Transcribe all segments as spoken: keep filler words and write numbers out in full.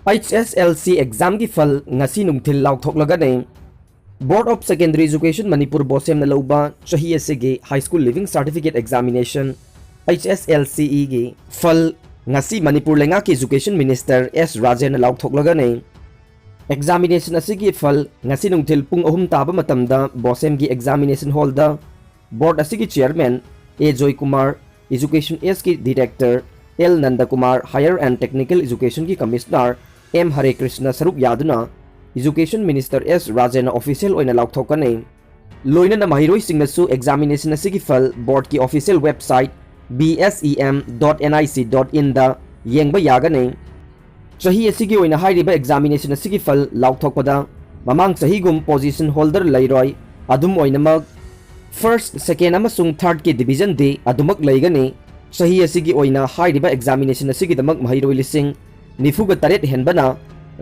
H S L C examꯒꯤ ꯐꯜ ꯉꯁꯤ ꯅꯨꯡꯊꯤꯜ ꯂꯥꯎꯊꯣꯛꯂꯒꯅꯤ꯫ Board of Secondary Education Manipur ꯕꯣꯁꯦꯝꯅ ꯂꯧꯕ ꯆꯍꯤ ꯑꯁꯤꯒꯤ High School Leaving Certificate Examination, H S L C Eꯒꯤ ꯐꯜ ꯉꯁꯤ ꯃꯅꯤꯄꯨꯔ ꯂꯩꯉꯥꯛꯀꯤ Education Minister S ꯔꯥꯖꯦꯟꯅ ꯂꯥꯎꯊꯣꯛꯂꯒꯅꯤ꯫ Examination ꯑꯁꯤꯒꯤ ꯐꯜ ꯉꯁꯤ ꯅꯨꯡꯊꯤꯜ ꯄꯨꯡ ꯑꯍꯨꯝ ꯇꯥꯕ ꯃꯇꯝꯗ ꯕꯣꯁꯦꯝꯒꯤ Examination Hallꯗ Board ꯑꯁꯤꯒꯤ Chairman A Joykumar, Education Sꯀꯤ Director L ꯅꯟꯗꯀꯨꯃꯥꯔ, Higher and Technical Educationꯒꯤ Commissioner M ꯍꯔꯦ ꯀ꯭ꯔꯤꯁꯅ ꯁꯔꯨꯛ ꯌꯥꯗꯨꯅ Education Minister S ꯔꯥꯖꯦꯟꯅ official ꯑꯣꯏꯅ ꯂꯥꯎꯊꯣꯛꯀꯅꯤ꯫ ꯂꯣꯏꯅꯅ ꯃꯍꯩꯔꯣꯏꯁꯤꯡꯅꯁꯨ examination ꯑꯁꯤꯒꯤ ꯐꯜ Boardꯀꯤ official website B S E M dot N I C dot inꯗ ꯌꯦꯡꯕ ꯌꯥꯒꯅꯤ꯫ ꯆꯍꯤ ꯑꯁꯤꯒꯤ ꯑꯣꯏꯅ ꯍꯥꯏꯔꯤꯕ examination ꯑꯁꯤꯒꯤ ꯐꯜ ꯂꯥꯎꯊꯣꯛꯄꯗ ꯃꯃꯥꯡ ꯆꯍꯤꯒꯨꯝ position holder ꯂꯩꯔꯣꯏ꯫ ꯑꯗꯨꯝ ꯑꯣꯏꯅꯃꯛ, first, second ꯑꯃꯁꯨꯡ thirdꯀꯤ divisionꯗꯤ ꯑꯗꯨꯃꯛ ꯂꯩꯒꯅꯤ꯫ ꯆꯍꯤ ꯑꯁꯤꯒꯤ ꯑꯣꯏꯅ ꯍꯥꯏꯔꯤꯕ examination ꯑꯁꯤꯒꯤꯗꯃꯛ ꯃꯍꯩꯔꯣꯏ ꯂꯤꯁꯤꯡ ꯅꯤꯐꯨꯒ ꯇꯔꯦꯠ ꯍꯦꯟꯕꯅ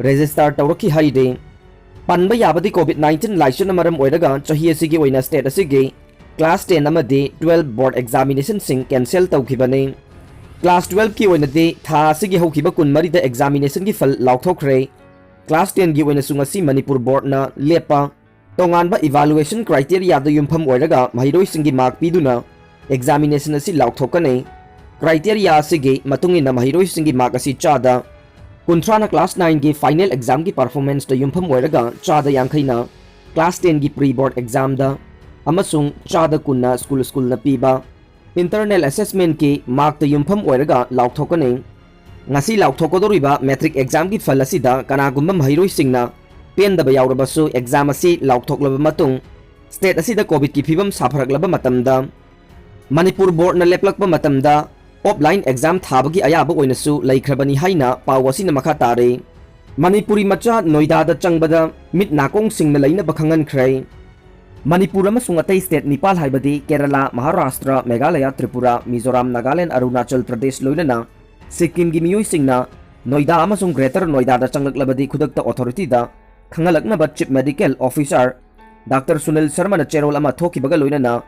register ꯇꯧꯔꯛꯈꯤ ꯍꯥꯏꯔꯤ꯫ ꯄꯟꯕ ꯌꯥꯕꯗꯤ, COVID nineteen ꯂꯥꯏꯆꯠꯅ ꯃꯔꯝ ꯑꯣꯏꯔꯒ ꯆꯍꯤ ꯑꯁꯤꯒꯤ ꯑꯣꯏꯅ state ꯑꯁꯤꯒꯤ class ten ꯑꯃꯗꯤ twelve board examinationꯁꯤꯡ cancel ꯇꯧꯈꯤꯕꯅꯤ꯫ Class twelveꯀꯤ ꯑꯣꯏꯅꯗꯤ ꯊꯥ ꯑꯁꯤꯒꯤ ꯍꯧꯈꯤꯕ ꯀꯨꯟꯃꯔꯤꯗ examinationꯒꯤ ꯐꯜ ꯂꯥꯎꯊꯣꯛꯈ꯭ꯔꯦ꯫ Class tenꯒꯤ ꯑꯣꯏꯅꯁꯨ ꯉꯁꯤ ꯃꯅꯤꯄꯨꯔ Boardꯅ ꯂꯦꯞꯄ ꯇꯣꯉꯥꯟꯕ evaluation criteriaꯗ ꯌꯨꯝꯐꯝ ꯑꯣꯏꯔꯒ ꯃꯍꯩꯔꯣꯏꯁꯤꯡꯒꯤ mark ꯄꯤꯗꯨꯅ examination ꯑꯁꯤ ꯂꯥꯎꯊꯣꯛꯀꯅꯤ꯫ Criteria ꯑꯁꯤꯒꯤ ꯃꯇꯨꯡ ꯏꯟꯅ ꯃꯍꯩꯔꯣꯏꯁꯤꯡꯒꯤ mark ꯑꯁꯤ ꯆꯥꯗ ꯀꯨꯟꯊ꯭ꯔꯥꯅ class nineꯒꯤ final examꯒꯤ performanceꯇ ꯌꯨꯝꯐꯝ ꯑꯣꯏꯔꯒ ꯆꯥꯗ ꯌꯥꯡꯈꯩꯅ class tenꯒꯤ pre board examꯗ ꯑꯃꯁꯨꯡ ꯆꯥꯗ ꯀꯨꯟꯅ school schoolꯅ ꯄꯤꯕ internal assessmentꯀꯤ markꯇ ꯌꯨꯝꯐꯝ ꯑꯣꯏꯔꯒ ꯂꯥꯎꯊꯣꯛꯀꯅꯤ꯫ ꯉꯁꯤ ꯂꯥꯎꯊꯣꯛꯀꯗꯧꯔꯤꯕ matric examꯒꯤ ꯐꯜ ꯑꯁꯤꯗ ꯀꯅꯥꯒꯨꯝꯕ ꯃꯍꯩꯔꯣꯏꯁꯤꯡꯅ ꯄꯦꯟꯗꯕ ꯌꯥꯎꯔꯕꯁꯨ exam ꯑꯁꯤ ꯂꯥꯎꯊꯣꯛꯂꯕ ꯃꯇꯨꯡ state ꯑꯁꯤꯗ COVIDꯀꯤ ꯐꯤꯕꯝ ꯁꯥꯐꯔꯛꯂꯕ ꯃꯇꯝꯗ ꯃꯅꯤꯄꯨꯔ Boardꯅ ꯂꯦꯞꯂꯛꯄ ꯃꯇꯝꯗ offline exam ꯊꯥꯕꯒꯤ ꯑꯌꯥꯕ ꯑꯣꯏꯅꯁꯨ ꯂꯩꯈ꯭ꯔꯕꯅꯤ ꯍꯥꯏꯅ ꯄꯥꯎ ꯑꯁꯤꯅ ꯃꯈꯥ ꯇꯥꯔꯤ꯫ ꯃꯅꯤꯄꯨꯔꯤ ꯃꯆꯥ ꯅꯣꯏꯗꯥꯗ ꯆꯪꯕꯗ ꯃꯤꯠ ꯅꯥꯀꯣꯡꯁꯤꯡꯅ ꯂꯩꯅꯕ ꯈꯪꯍꯟꯈ꯭ꯔꯦ꯫ ꯃꯅꯤꯄꯨꯔ ꯑꯃꯁꯨꯡ ꯑꯇꯩ state ꯅꯤꯄꯥꯜ ꯍꯥꯏꯕꯗꯤ ꯀꯦꯔꯂꯥ, ꯃꯍꯥꯔꯥꯁꯇ꯭ꯔ, ꯃꯦꯘꯥꯂꯌꯥ, ꯇ꯭ꯔꯤꯄꯨꯔꯥ, ꯃꯤꯖꯣꯔꯥꯝ, ꯅꯥꯒꯥꯂꯦꯟ, ꯑꯔꯨꯅꯥꯆꯜ ꯄ꯭ꯔꯗꯦꯁ ꯂꯣꯏꯅꯅ ꯁꯤꯛꯀꯤꯝꯒꯤ ꯃꯤꯑꯣꯏꯁꯤꯡꯅ ꯅꯣꯏꯗꯥ ꯑꯃꯁꯨꯡ Greater ꯅꯣꯏꯗꯥꯗ ꯆꯪꯂꯛꯂꯕꯗꯤ ꯈꯨꯗꯛꯇ authorityꯗ ꯈꯪꯍꯜꯂꯛꯅꯕ Chief Medical Officer Doctor Sunil ꯁꯔꯃꯅ ꯆꯦꯔꯣꯜ ꯑꯃ ꯊꯣꯛꯈꯤꯕꯒ ꯂꯣꯏꯅꯅ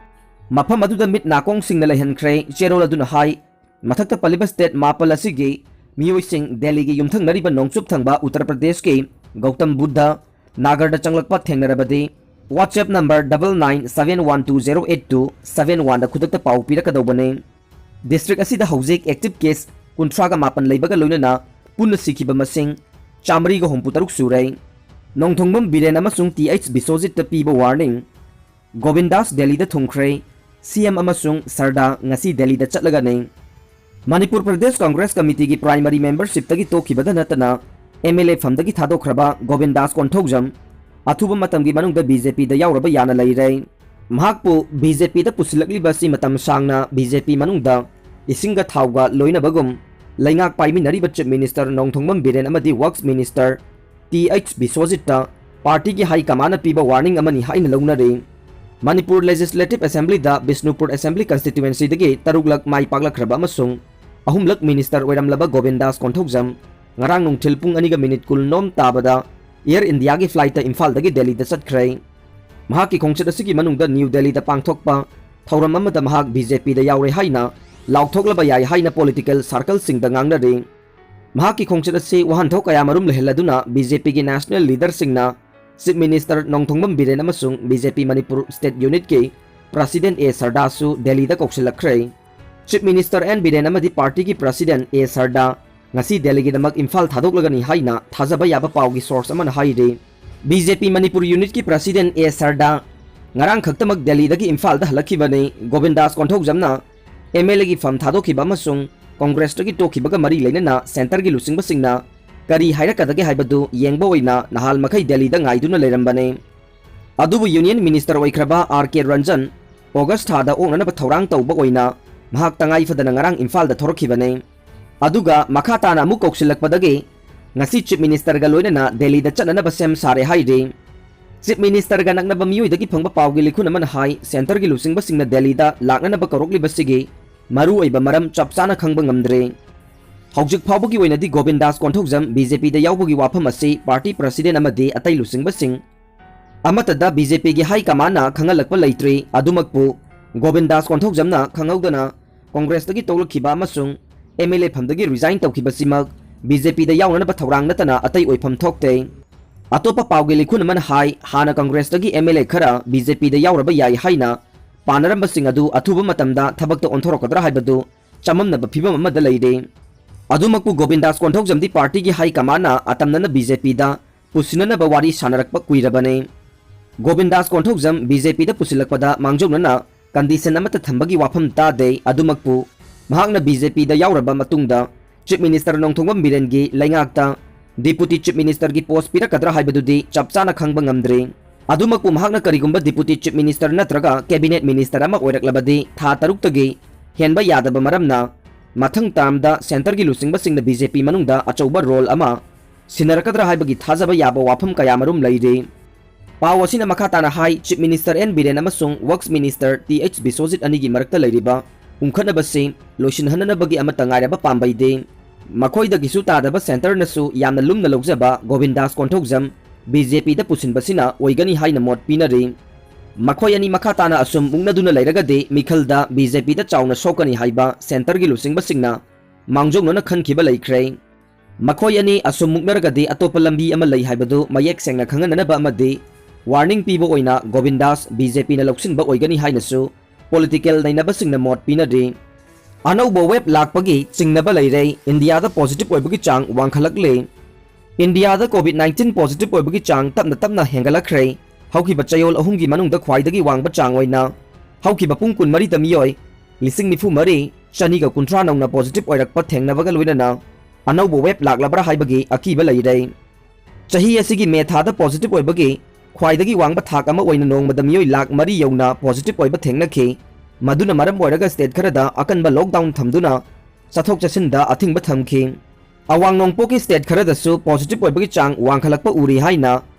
ꯃꯐꯝ ꯑꯗꯨꯗ ꯃꯤꯠ ꯅꯥꯀꯣꯡꯁꯤꯡꯅ ꯂꯩꯍꯟꯈ꯭ꯔꯦ꯫ ꯆꯦꯔꯣꯜ ꯑꯗꯨꯅ ꯍꯥꯏ, ꯃꯊꯛꯇ ꯄꯜꯂꯤꯕ state ꯃꯥꯄꯜ ꯑꯁꯤꯒꯤ ꯃꯤꯑꯣꯏꯁꯤꯡ ꯗꯦꯜꯂꯤꯒꯤ ꯌꯨꯝꯊꯪꯅꯔꯤꯕ ꯅꯣꯡꯆꯨꯞ ꯊꯪꯕ ꯎꯠꯇꯔ ꯄ꯭ꯔꯗꯦꯁꯀꯤ ꯒꯧꯇꯝ ꯕꯨꯗꯙ ꯅꯥꯒꯔꯗ ꯆꯪꯂꯛꯄ ꯊꯦꯡꯅꯔꯕꯗꯤ WhatsApp number double nine seven one two zero eight two seven one ꯗ ꯈꯨꯗꯛꯇ ꯄꯥꯎ ꯄꯤꯔꯛꯀꯗꯧꯕꯅꯤ꯫ ꯗꯤꯁꯇ꯭ꯔꯤꯛ ꯑꯁꯤꯗ ꯍꯧꯖꯤꯛ active case ꯀꯨꯟꯊ꯭ꯔꯥꯒ ꯃꯥꯄꯟ ꯂꯩꯕꯒ ꯂꯣꯏꯅꯅ ꯄꯨꯟꯅ ꯁꯤꯈꯤꯕ ꯃꯁꯤꯡ ꯆꯥꯃꯔꯤꯒ ꯍꯨꯝꯐꯨ ꯇꯔꯨꯛ ꯁꯨꯔꯦ꯫ ꯅꯣꯡꯊꯣꯡꯕꯝ ꯕꯤꯔꯦꯟ ꯑꯃꯁꯨꯡ ꯇꯤ ꯑꯩꯆ ꯕꯤꯁ꯭ꯋꯖꯤꯠꯇ ꯄꯤꯕ warning꯫ ꯒꯣꯕꯤꯟꯗꯥꯁ ꯗꯦꯜꯂꯤꯗ ꯊꯨꯡꯈ꯭ꯔꯦ꯫ ꯁꯤ ꯑꯦꯝ ꯑꯃꯁꯨꯡ ꯁꯔꯗꯥ ꯉꯁꯤ ꯗꯦꯜꯂꯤꯗ ꯆꯠꯂꯒꯅꯤ꯫ ꯃꯅꯤꯄꯨꯔ ꯄ꯭ꯔꯗꯦꯁ ꯀꯪꯒ꯭ꯔꯦꯁ ꯀꯃꯤꯇꯤꯒꯤ primary membershipꯇꯒꯤ ꯇꯣꯛꯈꯤꯕꯗ ꯅꯠꯇꯅ ꯑꯦꯝ ꯑꯦꯜ ꯑꯦ ꯐꯝꯗꯒꯤ ꯊꯥꯗꯣꯛꯈ꯭ꯔꯕ ꯒꯣꯕꯤꯟꯗꯥꯁ ꯀꯣꯟꯊꯧꯖꯝ ꯑꯊꯨꯕ ꯃꯇꯝꯒꯤ ꯃꯅꯨꯡꯗ ꯕꯤ ꯖꯦ ꯄꯤꯗ ꯌꯥꯎꯔꯕ ꯌꯥꯅ ꯂꯩꯔꯦ꯫ ꯃꯍꯥꯛꯄꯨ ꯕꯤ ꯖꯦ ꯄꯤꯗ ꯄꯨꯁꯤꯜꯂꯛꯂꯤꯕ ꯑꯁꯤ ꯃꯇꯝ ꯁꯥꯡꯅ ꯕꯤ ꯖꯦ ꯄꯤ ꯃꯅꯨꯡꯗ ꯏꯁꯤꯡꯒ ꯊꯥꯎꯒ ꯂꯣꯏꯅꯕꯒꯨꯝ ꯂꯩꯉꯥꯛ ꯄꯥꯏꯃꯤꯟꯅꯔꯤꯕ Chief Minister ꯅꯣꯡꯊꯣꯡꯕꯝ ꯕꯤꯔꯦꯟ ꯑꯃꯗꯤ Works Minister ꯇꯤ ꯑꯩꯆ ꯕꯤꯁ꯭ꯋꯖꯤꯠꯇ ꯄꯥꯔꯇꯤꯒꯤ ꯍꯥꯏ ꯀꯃꯥꯟꯅ ꯄꯤꯕ warning ꯑꯃꯅꯤ ꯍꯥꯏꯅ ꯂꯧꯅꯔꯤ꯫ ꯃꯅꯤꯄꯨꯔ Legislative Assemblyꯗ ꯕꯤꯁꯅꯨꯄꯨꯔ Assembly Constituencyꯗꯒꯤ ꯇꯔꯨꯛꯂꯛ ꯃꯥꯏ ꯄꯥꯛꯂꯛꯈ꯭ꯔꯕ ꯑꯃꯁꯨꯡ ꯑꯍꯨꯝꯂꯛ minister ꯑꯣꯏꯔꯝꯂꯕ ꯒꯣꯕꯤꯟꯗꯥꯁ ꯀꯣꯟꯊꯧꯖꯝ ꯉꯔꯥꯡ ꯅꯨꯡꯊꯤꯜ ꯄꯨꯡ ꯑꯅꯤꯒ ꯃꯤꯅꯤꯠ ꯀꯨꯟ ꯅꯣꯝ ꯇꯥꯕꯗ Air Indiaꯒꯤ flightꯇ ꯏꯝꯐꯥꯜꯗꯒꯤ ꯗꯦꯜꯂꯤꯗ ꯆꯠꯈ꯭ꯔꯦ꯫ ꯃꯍꯥꯛꯀꯤ ꯈꯣꯡꯆꯠ ꯑꯁꯤꯒꯤ ꯃꯅꯨꯡꯗ ꯅ꯭ꯌꯨ ꯗꯦꯜꯂꯤꯗ ꯄꯥꯡꯊꯣꯛꯄ ꯊꯧꯔꯝ ꯑꯃꯗ ꯃꯍꯥꯛ ꯕꯤ ꯖꯦ ꯄꯤꯗ ꯌꯥꯎꯔꯦ ꯍꯥꯏꯅ ꯂꯥꯎꯊꯣꯛꯂꯕ ꯌꯥꯏ ꯍꯥꯏꯅ political circleꯁꯤꯡꯗ ꯉꯥꯡꯅꯔꯤ꯫ ꯃꯍꯥꯛꯀꯤ ꯈꯣꯡꯆꯠ ꯑꯁꯤ ꯋꯥꯍꯟꯊꯣꯛ ꯀꯌꯥꯃꯔꯨꯝ ꯂꯩꯍꯜꯂꯗꯨꯅ ꯕꯤ ꯖꯦ ꯄꯤꯒꯤ national leaderꯁꯤꯡꯅ Chief Minister ꯅꯣꯡꯊꯣꯡꯕꯝ ꯕꯤꯔꯦꯟ ꯑꯃꯁꯨꯡ ꯕꯤ ꯖꯦ ꯄꯤ ꯃꯅꯤꯄꯨꯔ State Unitꯀꯤ President ꯑꯦ ꯁꯔꯗꯥꯁꯨ ꯗꯦꯜꯂꯤꯗ ꯀꯧꯁꯤꯜꯂꯛꯈ꯭ꯔꯦ꯫ Chief Minister ꯑꯦꯟ ꯕꯤꯔꯦꯟ ꯑꯃꯗꯤ ꯄꯥꯔꯇꯤꯒꯤ President ꯑꯦ ꯁꯔꯗꯥ ꯉꯁꯤ ꯗꯦꯜꯂꯤꯒꯤꯗꯃꯛ ꯏꯝꯐꯥꯜ ꯊꯥꯗꯣꯛꯂꯒꯅꯤ ꯍꯥꯏꯅ ꯊꯥꯖꯕ ꯌꯥꯕ ꯄꯥꯎꯒꯤ source ꯑꯃꯅ ꯍꯥꯏꯔꯤ꯫ ꯕꯤ ꯖꯦ ꯄꯤ ꯃꯅꯤꯄꯨꯔ Unitꯀꯤ President ꯑꯦ ꯁꯔꯗꯥ ꯉꯔꯥꯡ ꯈꯛꯇꯃꯛ ꯗꯦꯜꯂꯤꯗꯒꯤ ꯏꯝꯐꯥꯜꯗ ꯍꯜꯂꯛꯈꯤꯕꯅꯤ꯫ ꯒꯣꯕꯤꯟꯗꯥꯁ ꯀꯣꯟꯊꯧꯖꯝꯅ ꯑꯦꯝ ꯑꯦꯜ ꯑꯦꯒꯤ ꯐꯝ ꯊꯥꯗꯣꯛꯈꯤꯕ ꯑꯃꯁꯨꯡ ꯀꯪꯒ꯭ꯔꯦꯁꯇꯒꯤ ꯇꯣꯛꯈꯤꯕꯒ ꯃꯔꯤ ꯂꯩꯅꯅ centreꯒꯤ ꯂꯨꯆꯤꯡꯕꯁꯤꯡꯅ ꯀꯔꯤ ꯍꯥꯏꯔꯛꯀꯗꯒꯦ ꯍꯥꯏꯕꯗꯨ ꯌꯦꯡꯕ ꯑꯣꯏꯅ ꯅꯍꯥꯟ ꯃꯈꯩ ꯗꯦꯜꯂꯤꯗ ꯉꯥꯏꯗꯨꯅ ꯂꯩꯔꯝꯕꯅꯤ꯫ ꯑꯗꯨꯕꯨ Union Minister ꯑꯣꯏꯈ꯭ꯔꯕ ꯑꯥꯔ ꯀꯦ ꯔꯟꯖꯟ August ꯊꯥꯗ ꯑꯣꯛꯅꯅꯕ ꯊꯧꯔꯥꯡ ꯇꯧꯕ ꯑꯣꯏꯅ ꯃꯍꯥꯛ ꯇꯉꯥꯏ ꯐꯗꯅ ꯉꯔꯥꯡ ꯏꯝꯐꯥꯜꯗ ꯊꯣꯔꯛꯈꯤꯕꯅꯤ꯫ ꯑꯗꯨꯒ ꯃꯈꯥ ꯇꯥꯅ ꯑꯃꯨꯛ ꯀꯧꯁꯤꯜꯂꯛꯄꯗꯒꯤ ꯉꯁꯤ Chief Ministerꯒ ꯂꯣꯏꯅꯅ ꯗꯦꯜꯂꯤꯗ ꯆꯠꯅꯅꯕ ꯁꯦꯝ ꯁꯥꯔꯦ ꯍꯥꯏꯔꯤ꯫ Chief Ministerꯒ ꯅꯛꯅꯕ ꯃꯤꯑꯣꯏꯗꯒꯤ ꯐꯪꯕ ꯄꯥꯎꯒꯤ ꯂꯤꯈꯨꯟ ꯑꯃꯅ ꯍꯥꯏ, centreꯒꯤ ꯂꯨꯆꯤꯡꯕꯁꯤꯡꯅ ꯗꯦꯜꯂꯤꯗ ꯂꯥꯛꯅꯅꯕ ꯀꯧꯔꯛꯂꯤꯕꯁꯤꯒꯤ ꯃꯔꯨꯑꯣꯏꯕ ꯃꯔꯝ ꯆꯞ ꯆꯥꯅ ꯈꯪꯕ ꯉꯝꯗ꯭ꯔꯦ꯫ ꯍꯧꯖꯤꯛ ꯐꯥꯎꯕꯒꯤ ꯑꯣꯏꯅꯗꯤ ꯒꯣꯕꯤꯟꯗꯥꯁ ꯀꯣꯟꯊꯧꯖꯝ ꯕꯤ ꯖꯦ ꯄꯤꯗ ꯌꯥꯎꯕꯒꯤ ꯋꯥꯐꯝ ꯑꯁꯤ ꯄꯥꯔꯇꯤ president ꯑꯃꯗꯤ ꯑꯇꯩ ꯂꯨꯆꯤꯡꯕꯁꯤꯡ ꯑꯃꯠꯇꯗ ꯕꯤ ꯖꯦ ꯄꯤꯒꯤ ꯍꯥꯏ ꯀꯃꯥꯟꯅ ꯈꯪꯍꯜꯂꯛꯄ ꯂꯩꯇ꯭ꯔꯤ꯫ ꯑꯗꯨꯃꯛꯄꯨ ꯒꯣꯕꯤꯟꯗꯥꯁ ꯀꯣꯟꯊꯧꯖꯝꯅ ꯈꯪꯍꯧꯗꯅ ꯀꯪꯒ꯭ꯔꯦꯁꯇꯒꯤ ꯇꯣꯛꯂꯛꯈꯤꯕ ꯑꯃꯁꯨꯡ ꯑꯦꯝ ꯑꯦꯜ ꯑꯦ ꯐꯝꯗꯒꯤ ꯔꯤꯖꯥꯏꯟ ꯇꯧꯈꯤꯕꯁꯤꯃꯛ ꯕꯤ ꯖꯦ ꯄꯤꯗ ꯌꯥꯎꯅꯅꯕ ꯊꯧꯔꯥꯡ ꯅꯠꯇꯅ ꯑꯇꯩ ꯑꯣꯏꯐꯝ ꯊꯣꯛꯇꯦ꯫ ꯑꯇꯣꯞꯄ ꯄꯥꯎꯒꯤ ꯂꯤꯈꯨꯟ ꯑꯃꯅ ꯍꯥꯏ, ꯍꯥꯟꯅ ꯀꯪꯒ꯭ꯔꯦꯁꯇꯒꯤ ꯑꯦꯝ ꯑꯦꯜ ꯑꯦ ꯈꯔ ꯕꯤ ꯖꯦ ꯄꯤꯗ ꯌꯥꯎꯔꯕ ꯌꯥꯏ ꯍꯥꯏꯅ ꯄꯥꯅꯔꯝꯕꯁꯤꯡ ꯑꯗꯨ ꯑꯊꯨꯕ ꯃꯇꯝꯗ ꯊꯕꯛꯇ ꯑꯣꯟꯊꯣꯔꯛꯀꯗ꯭ꯔꯥ ꯍꯥꯏꯕꯗꯨ ꯆꯃꯝꯅꯕ ꯐꯤꯕꯝ ꯑꯃꯗ ꯂꯩꯔꯦ꯫ ꯑꯗꯨꯃꯛꯄꯨ ꯒꯣꯕꯤꯟꯗꯥꯁ ꯀꯣꯟꯊꯧꯖꯝꯗꯤ ꯄꯥꯔꯇꯤꯒꯤ ꯍꯥꯏ ꯀꯃꯥꯟꯅ ꯑꯇꯝꯅꯅ ꯕꯤ ꯖꯦ ꯄꯤꯗ ꯄꯨꯁꯤꯟꯅꯅꯕ ꯋꯥꯔꯤ ꯁꯥꯟꯅꯔꯛꯄ ꯀꯨꯏꯔꯕꯅꯤ꯫ ꯒꯣꯕꯤꯟꯗꯥꯁ ꯀꯣꯟꯊꯧꯖꯝ ꯕꯤ ꯖꯦ ꯄꯤꯗ ꯄꯨꯁꯤꯜꯂꯛꯄꯗ ꯃꯥꯡꯖꯧꯅꯅ ꯀꯟꯗꯤꯁꯟ ꯑꯃꯠꯇ ꯊꯝꯕꯒꯤ ꯋꯥꯐꯝ ꯇꯥꯗꯦ꯫ ꯑꯗꯨꯃꯛꯄꯨ ꯃꯍꯥꯛꯅ ꯕꯤ ꯖꯦ ꯄꯤꯗ ꯌꯥꯎꯔꯕ ꯃꯇꯨꯡꯗ ꯆꯤꯐ ꯃꯤꯅꯤꯁꯇꯔ ꯅꯣꯡꯊꯣꯝꯕꯝ ꯕꯤꯔꯦꯟꯒꯤ ꯂꯩꯉꯥꯛꯇ ꯗꯤꯄꯨꯇꯤ ꯆꯤꯐ ꯃꯤꯅꯤꯁꯇꯔꯒꯤ ꯄꯣꯁ ꯄꯤꯔꯛꯀꯗ꯭ꯔꯥ ꯍꯥꯏꯕꯗꯨꯗꯤ ꯆꯞ ꯆꯥꯅ ꯈꯪꯕ ꯉꯝꯗ꯭ꯔꯤ꯫ ꯑꯗꯨꯃꯛꯄꯨ ꯃꯍꯥꯛꯅ ꯀꯔꯤꯒꯨꯝꯕ ꯗꯤꯄꯨꯇꯤ ꯆꯤꯐ ꯃꯤꯅꯤꯁꯇꯔ ꯅꯠꯇ꯭ꯔꯒ ꯀꯦꯕꯤꯅꯦꯠ ꯃꯤꯅꯤꯁꯇꯔ ꯑꯃ ꯑꯣꯏꯔꯛꯂꯕꯗꯤ ꯊꯥ ꯇꯔꯨꯛꯇꯒꯤ ꯍꯦꯟꯕ ꯌꯥꯗꯕ ꯃꯔꯝꯅ ꯃꯊꯪ ꯇꯥꯔꯝꯗ ꯁꯦꯟꯇꯔꯒꯤ ꯂꯨꯆꯤꯡꯕꯁꯤꯡꯅ ꯕꯤ ꯖꯦ ꯄꯤ ꯃꯅꯨꯡꯗ ꯑꯆꯧꯕ ꯔꯣꯜ ꯑꯃ ꯁꯤꯟꯅꯔꯛꯀꯗ꯭ꯔꯥ ꯍꯥꯏꯕꯒꯤ ꯊꯥꯖꯕ ꯌꯥꯕ ꯋꯥꯐꯝ ꯀꯌꯥꯃꯔꯨꯝ ꯂꯩꯔꯤ꯫ ꯄꯥꯎ ꯑꯁꯤꯅ ꯃꯈꯥ ꯇꯥꯅ ꯍꯥꯏ, ꯆꯤꯐ ꯃꯤꯅꯤꯁꯇꯔ ꯑꯦꯟ ꯕꯤꯔꯦꯟ ꯑꯃꯁꯨꯡ works minister T H Biswajit ꯑꯅꯤꯒꯤ ꯃꯔꯛꯇ ꯂꯩꯔꯤꯕ ꯎꯪꯈꯠꯅꯕꯁꯤ ꯂꯣꯏꯁꯤꯟꯍꯟꯅꯅꯕꯒꯤ ꯑꯃꯠꯇ ꯉꯥꯏꯔꯕ ꯄꯥꯝꯕꯩꯗꯤ ꯃꯈꯣꯏꯗꯒꯤꯁꯨ ꯇꯥꯗꯕ ꯁꯦꯟꯇꯔꯅꯁꯨ ꯌꯥꯝꯅ ꯂꯨꯝꯅ ꯂꯧꯖꯕ ꯒꯣꯕꯤꯟꯗꯥꯁ ꯀꯣꯟꯊꯧꯖꯝ ꯕꯤ ꯖꯦ ꯄꯤꯗ ꯄꯨꯁꯤꯟꯕꯁꯤꯅ ꯑꯣꯏꯒꯅꯤ ꯍꯥꯏꯅ ꯃꯣꯠ ꯄꯤꯅꯔꯤ꯫ ꯃꯈꯣꯏ ꯑꯅꯤ ꯃꯈꯥ ꯇꯥꯅ ꯑꯁꯨꯝ ꯃꯨꯛꯅꯗꯨꯅ ꯂꯩꯔꯒꯗꯤ ꯃꯤꯈꯜꯗ ꯕꯤ ꯖꯦ ꯄꯤꯗ ꯆꯥꯎꯅ ꯁꯣꯛꯀꯅꯤ ꯍꯥꯏꯕ ꯁꯦꯟꯇꯔꯒꯤ ꯂꯨꯆꯤꯡꯕꯁꯤꯡꯅ ꯃꯥꯡꯖꯧꯅꯅ ꯈꯟꯈꯤꯕ ꯂꯩꯈ꯭ꯔꯦ꯫ ꯃꯈꯣꯏ ꯑꯅꯤ ꯑꯁꯨꯝ ꯃꯨꯛꯅꯔꯒꯗꯤ ꯑꯇꯣꯞꯄ ꯂꯝꯕꯤ ꯑꯃ ꯂꯩ ꯍꯥꯏꯕꯗꯨ ꯃꯌꯦꯛ ꯁꯦꯡꯅ ꯈꯪꯍꯟꯅꯅꯕ ꯑꯃꯗꯤ ꯋꯥꯔꯅꯤꯡ ꯄꯤꯕ ꯑꯣꯏꯅ ꯒꯣꯕꯤꯟꯗꯥꯁ ꯕꯤ ꯖꯦ ꯄꯤꯅ ꯂꯧꯁꯤꯟꯕ ꯑꯣꯏꯒꯅꯤ ꯍꯥꯏꯅꯁꯨ ꯄꯣꯂꯤꯇꯤꯀꯦꯜ ꯅꯩꯅꯕꯁꯤꯡꯅ ꯃꯣꯠ ꯄꯤꯅꯔꯤ꯫ ꯑꯅꯧꯕ ꯋꯦꯕ ꯂꯥꯛꯄꯒꯤ ꯆꯤꯡꯅꯕ ꯂꯩꯔꯦ꯫ ꯏꯟꯗꯤꯌꯥꯗ ꯄꯣꯖꯤꯇꯤꯚ ꯑꯣꯏꯕꯒꯤ ꯆꯥꯡ ꯋꯥꯡꯈꯠꯂꯛꯂꯦ꯫ ꯏꯟꯗꯤꯌꯥꯗ ꯀꯣꯚꯤꯗ ꯅꯥꯏꯟꯇꯤꯟ ꯄꯣꯖꯤꯇꯤꯚ ꯑꯣꯏꯕꯒꯤ ꯆꯥꯡ ꯇꯞꯅ ꯇꯞꯅ ꯍꯦꯟꯒꯠꯂꯛꯈ꯭ꯔꯦ꯫ ꯍꯧꯈꯤꯕ ꯆꯌꯣꯜ ꯑꯍꯨꯝꯒꯤ ꯃꯅꯨꯡꯗ ꯈ꯭ꯋꯥꯏꯗꯒꯤ ꯋꯥꯡꯕ ꯆꯥꯡ ꯑꯣꯏꯅ ꯍꯧꯈꯤꯕ ꯄꯨꯡ ꯀꯨꯟꯃꯔꯤꯗ ꯃꯤꯑꯣꯏ ꯂꯤꯁꯤꯡ ꯅꯤꯐꯨ ꯃꯔꯤ ꯆꯅꯤꯒ ꯀꯨꯟꯊ꯭ꯔꯥ ꯅꯧꯅ ꯄꯣꯖꯤꯇꯤꯚ ꯑꯣꯏꯔꯛꯄ ꯊꯦꯡꯅꯕꯒ ꯂꯣꯏꯅꯅ ꯑꯅꯧꯕ ꯋꯦꯕ ꯂꯥꯛꯂꯕ꯭ꯔꯥ ꯍꯥꯏꯕꯒꯤ ꯑꯀꯤꯕ ꯂꯩꯔꯦ꯫ ꯆꯍꯤ ꯑꯁꯤꯒꯤ ꯃꯦ ꯊꯥꯗ ꯄꯣꯖꯤꯇꯤꯚ ꯑꯣꯏꯕꯒꯤ ꯈ꯭ꯋꯥꯏꯗꯒꯤ ꯋꯥꯡꯕ ꯊꯥꯛ ꯑꯃ ꯑꯣꯏꯅ ꯅꯣꯡꯃꯗ ꯃꯤꯑꯣꯏ ꯂꯥꯈ ꯃꯔꯤ ꯌꯧꯅ ꯄꯣꯖꯤꯇꯤꯚ ꯑꯣꯏꯕ ꯊꯦꯡꯅꯈꯤ꯫ ꯃꯗꯨꯅ ꯃꯔꯝ ꯑꯣꯏꯔꯒ ꯁ꯭ꯇꯦꯠ ꯈꯔꯗ ꯑꯀꯟꯕ ꯂꯣꯛꯗꯥꯎꯟ ꯊꯝꯗꯨꯅ ꯆꯠꯊꯣꯛ ꯆꯠꯁꯤꯟꯗ ꯑꯊꯤꯡꯕ ꯊꯝꯈꯤ꯫ ꯑꯋꯥꯡ ꯅꯣꯡꯄꯣꯛꯀꯤ ꯁ꯭ꯇꯦꯠ ꯈꯔꯗꯁꯨ ꯄꯣꯖꯤꯇꯤꯚ ꯑꯣꯏꯕꯒꯤ ꯆꯥꯡ ꯋꯥꯡꯈꯠꯂꯛꯄ ꯎꯔꯤ ꯍꯥꯏꯅ